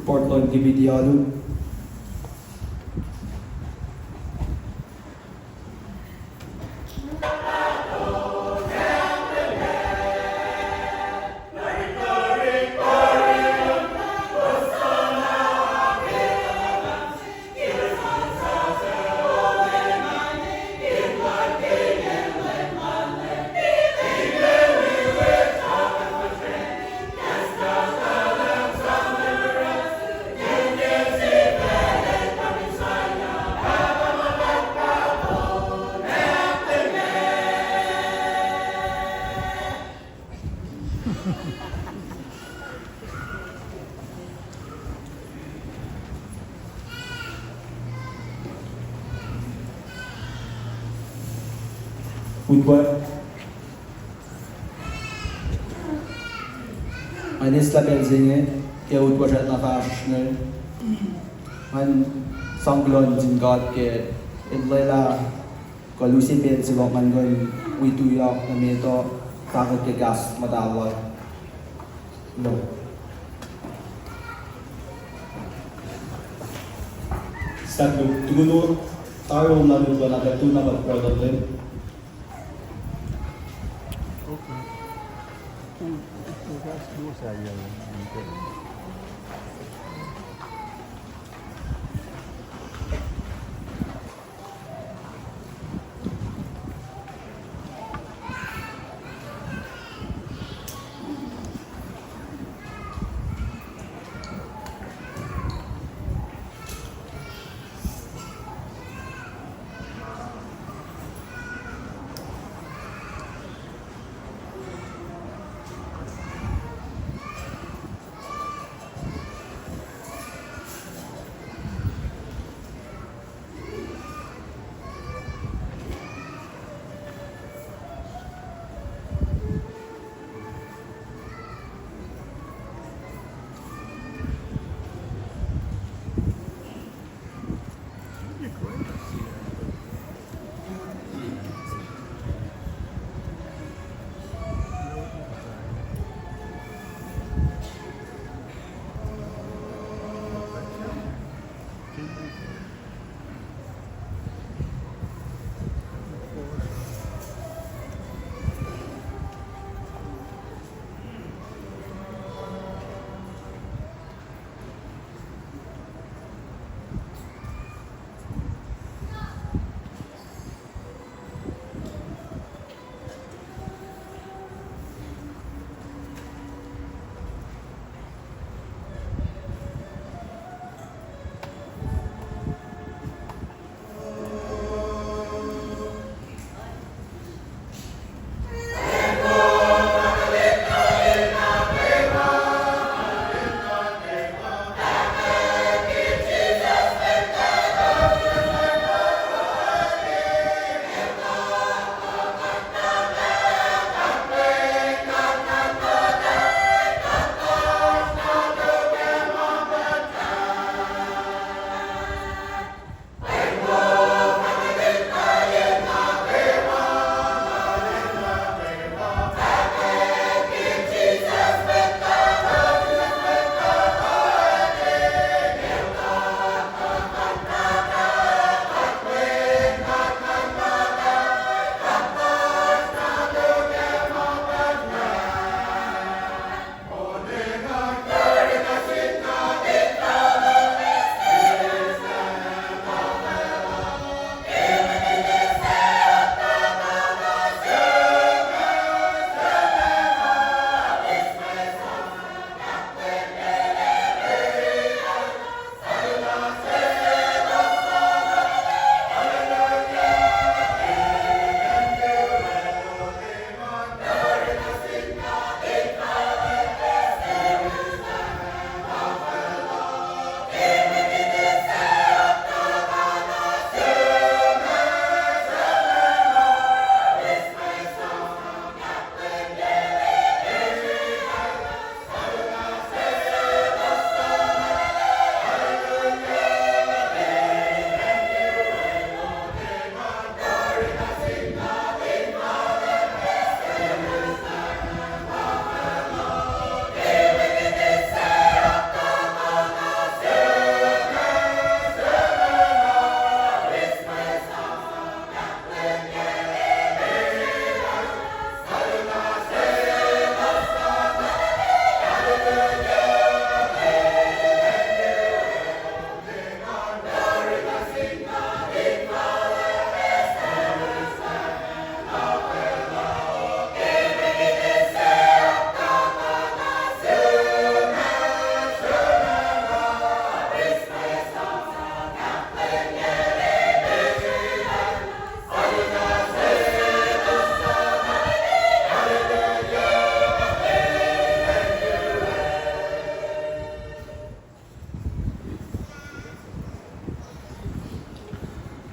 Portland kipiti alu. Utwe. Nga eis lah pacl se inge ke utwe srack na fahsr inge, ngan sang kuloh nuh sin God ke El lwelah kuh luti pacl se luhk ngan kuh in wi tuyak nuh met uh, fahkwack ke kahs muhtahl Lal. Lal. Sahk luk, tukun tari on na luk luhn atac tu na kuht pruhe luhn Leum.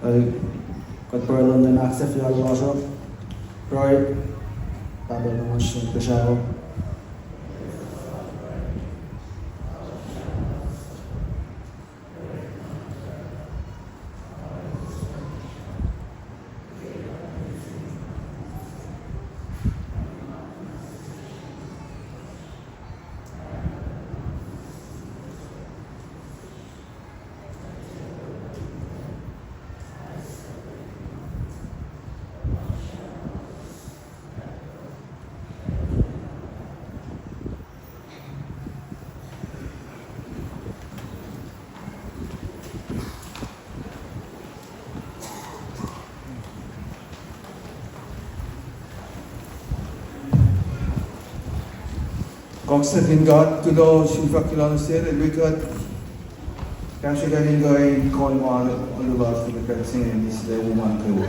Ac kuht pruhe luhn Leum ahksahfyelah lasr uh. Pruhe, Pahpah tuhmasr Inkuhsrao. Kaksakihn God, kuloh, sifilpac kuloh nuh sel el wi kuht. Kahsruh kuht in kuh in kol ma alu lasr kuht kuh in sing in eis lwelah wo ma nuh kwewa.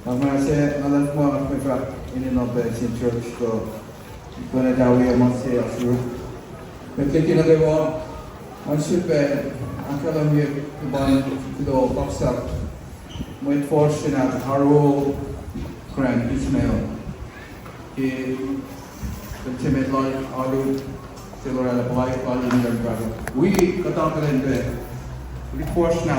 Na ma se, na lah ma kuht fahk enenuh pac sin church kuh kuh na tawi ma se asur. Met liki nuh kwewa, ma sifilpac ahkkahlwemye kuh pa in kuloh kaksak mwet fuhsr se na Harold Grant Ismail. Ke, ke se met lal alu, se loraclah puhlaik lal in lal Grant. Wi kuht akihlen pac, wi fuhsr na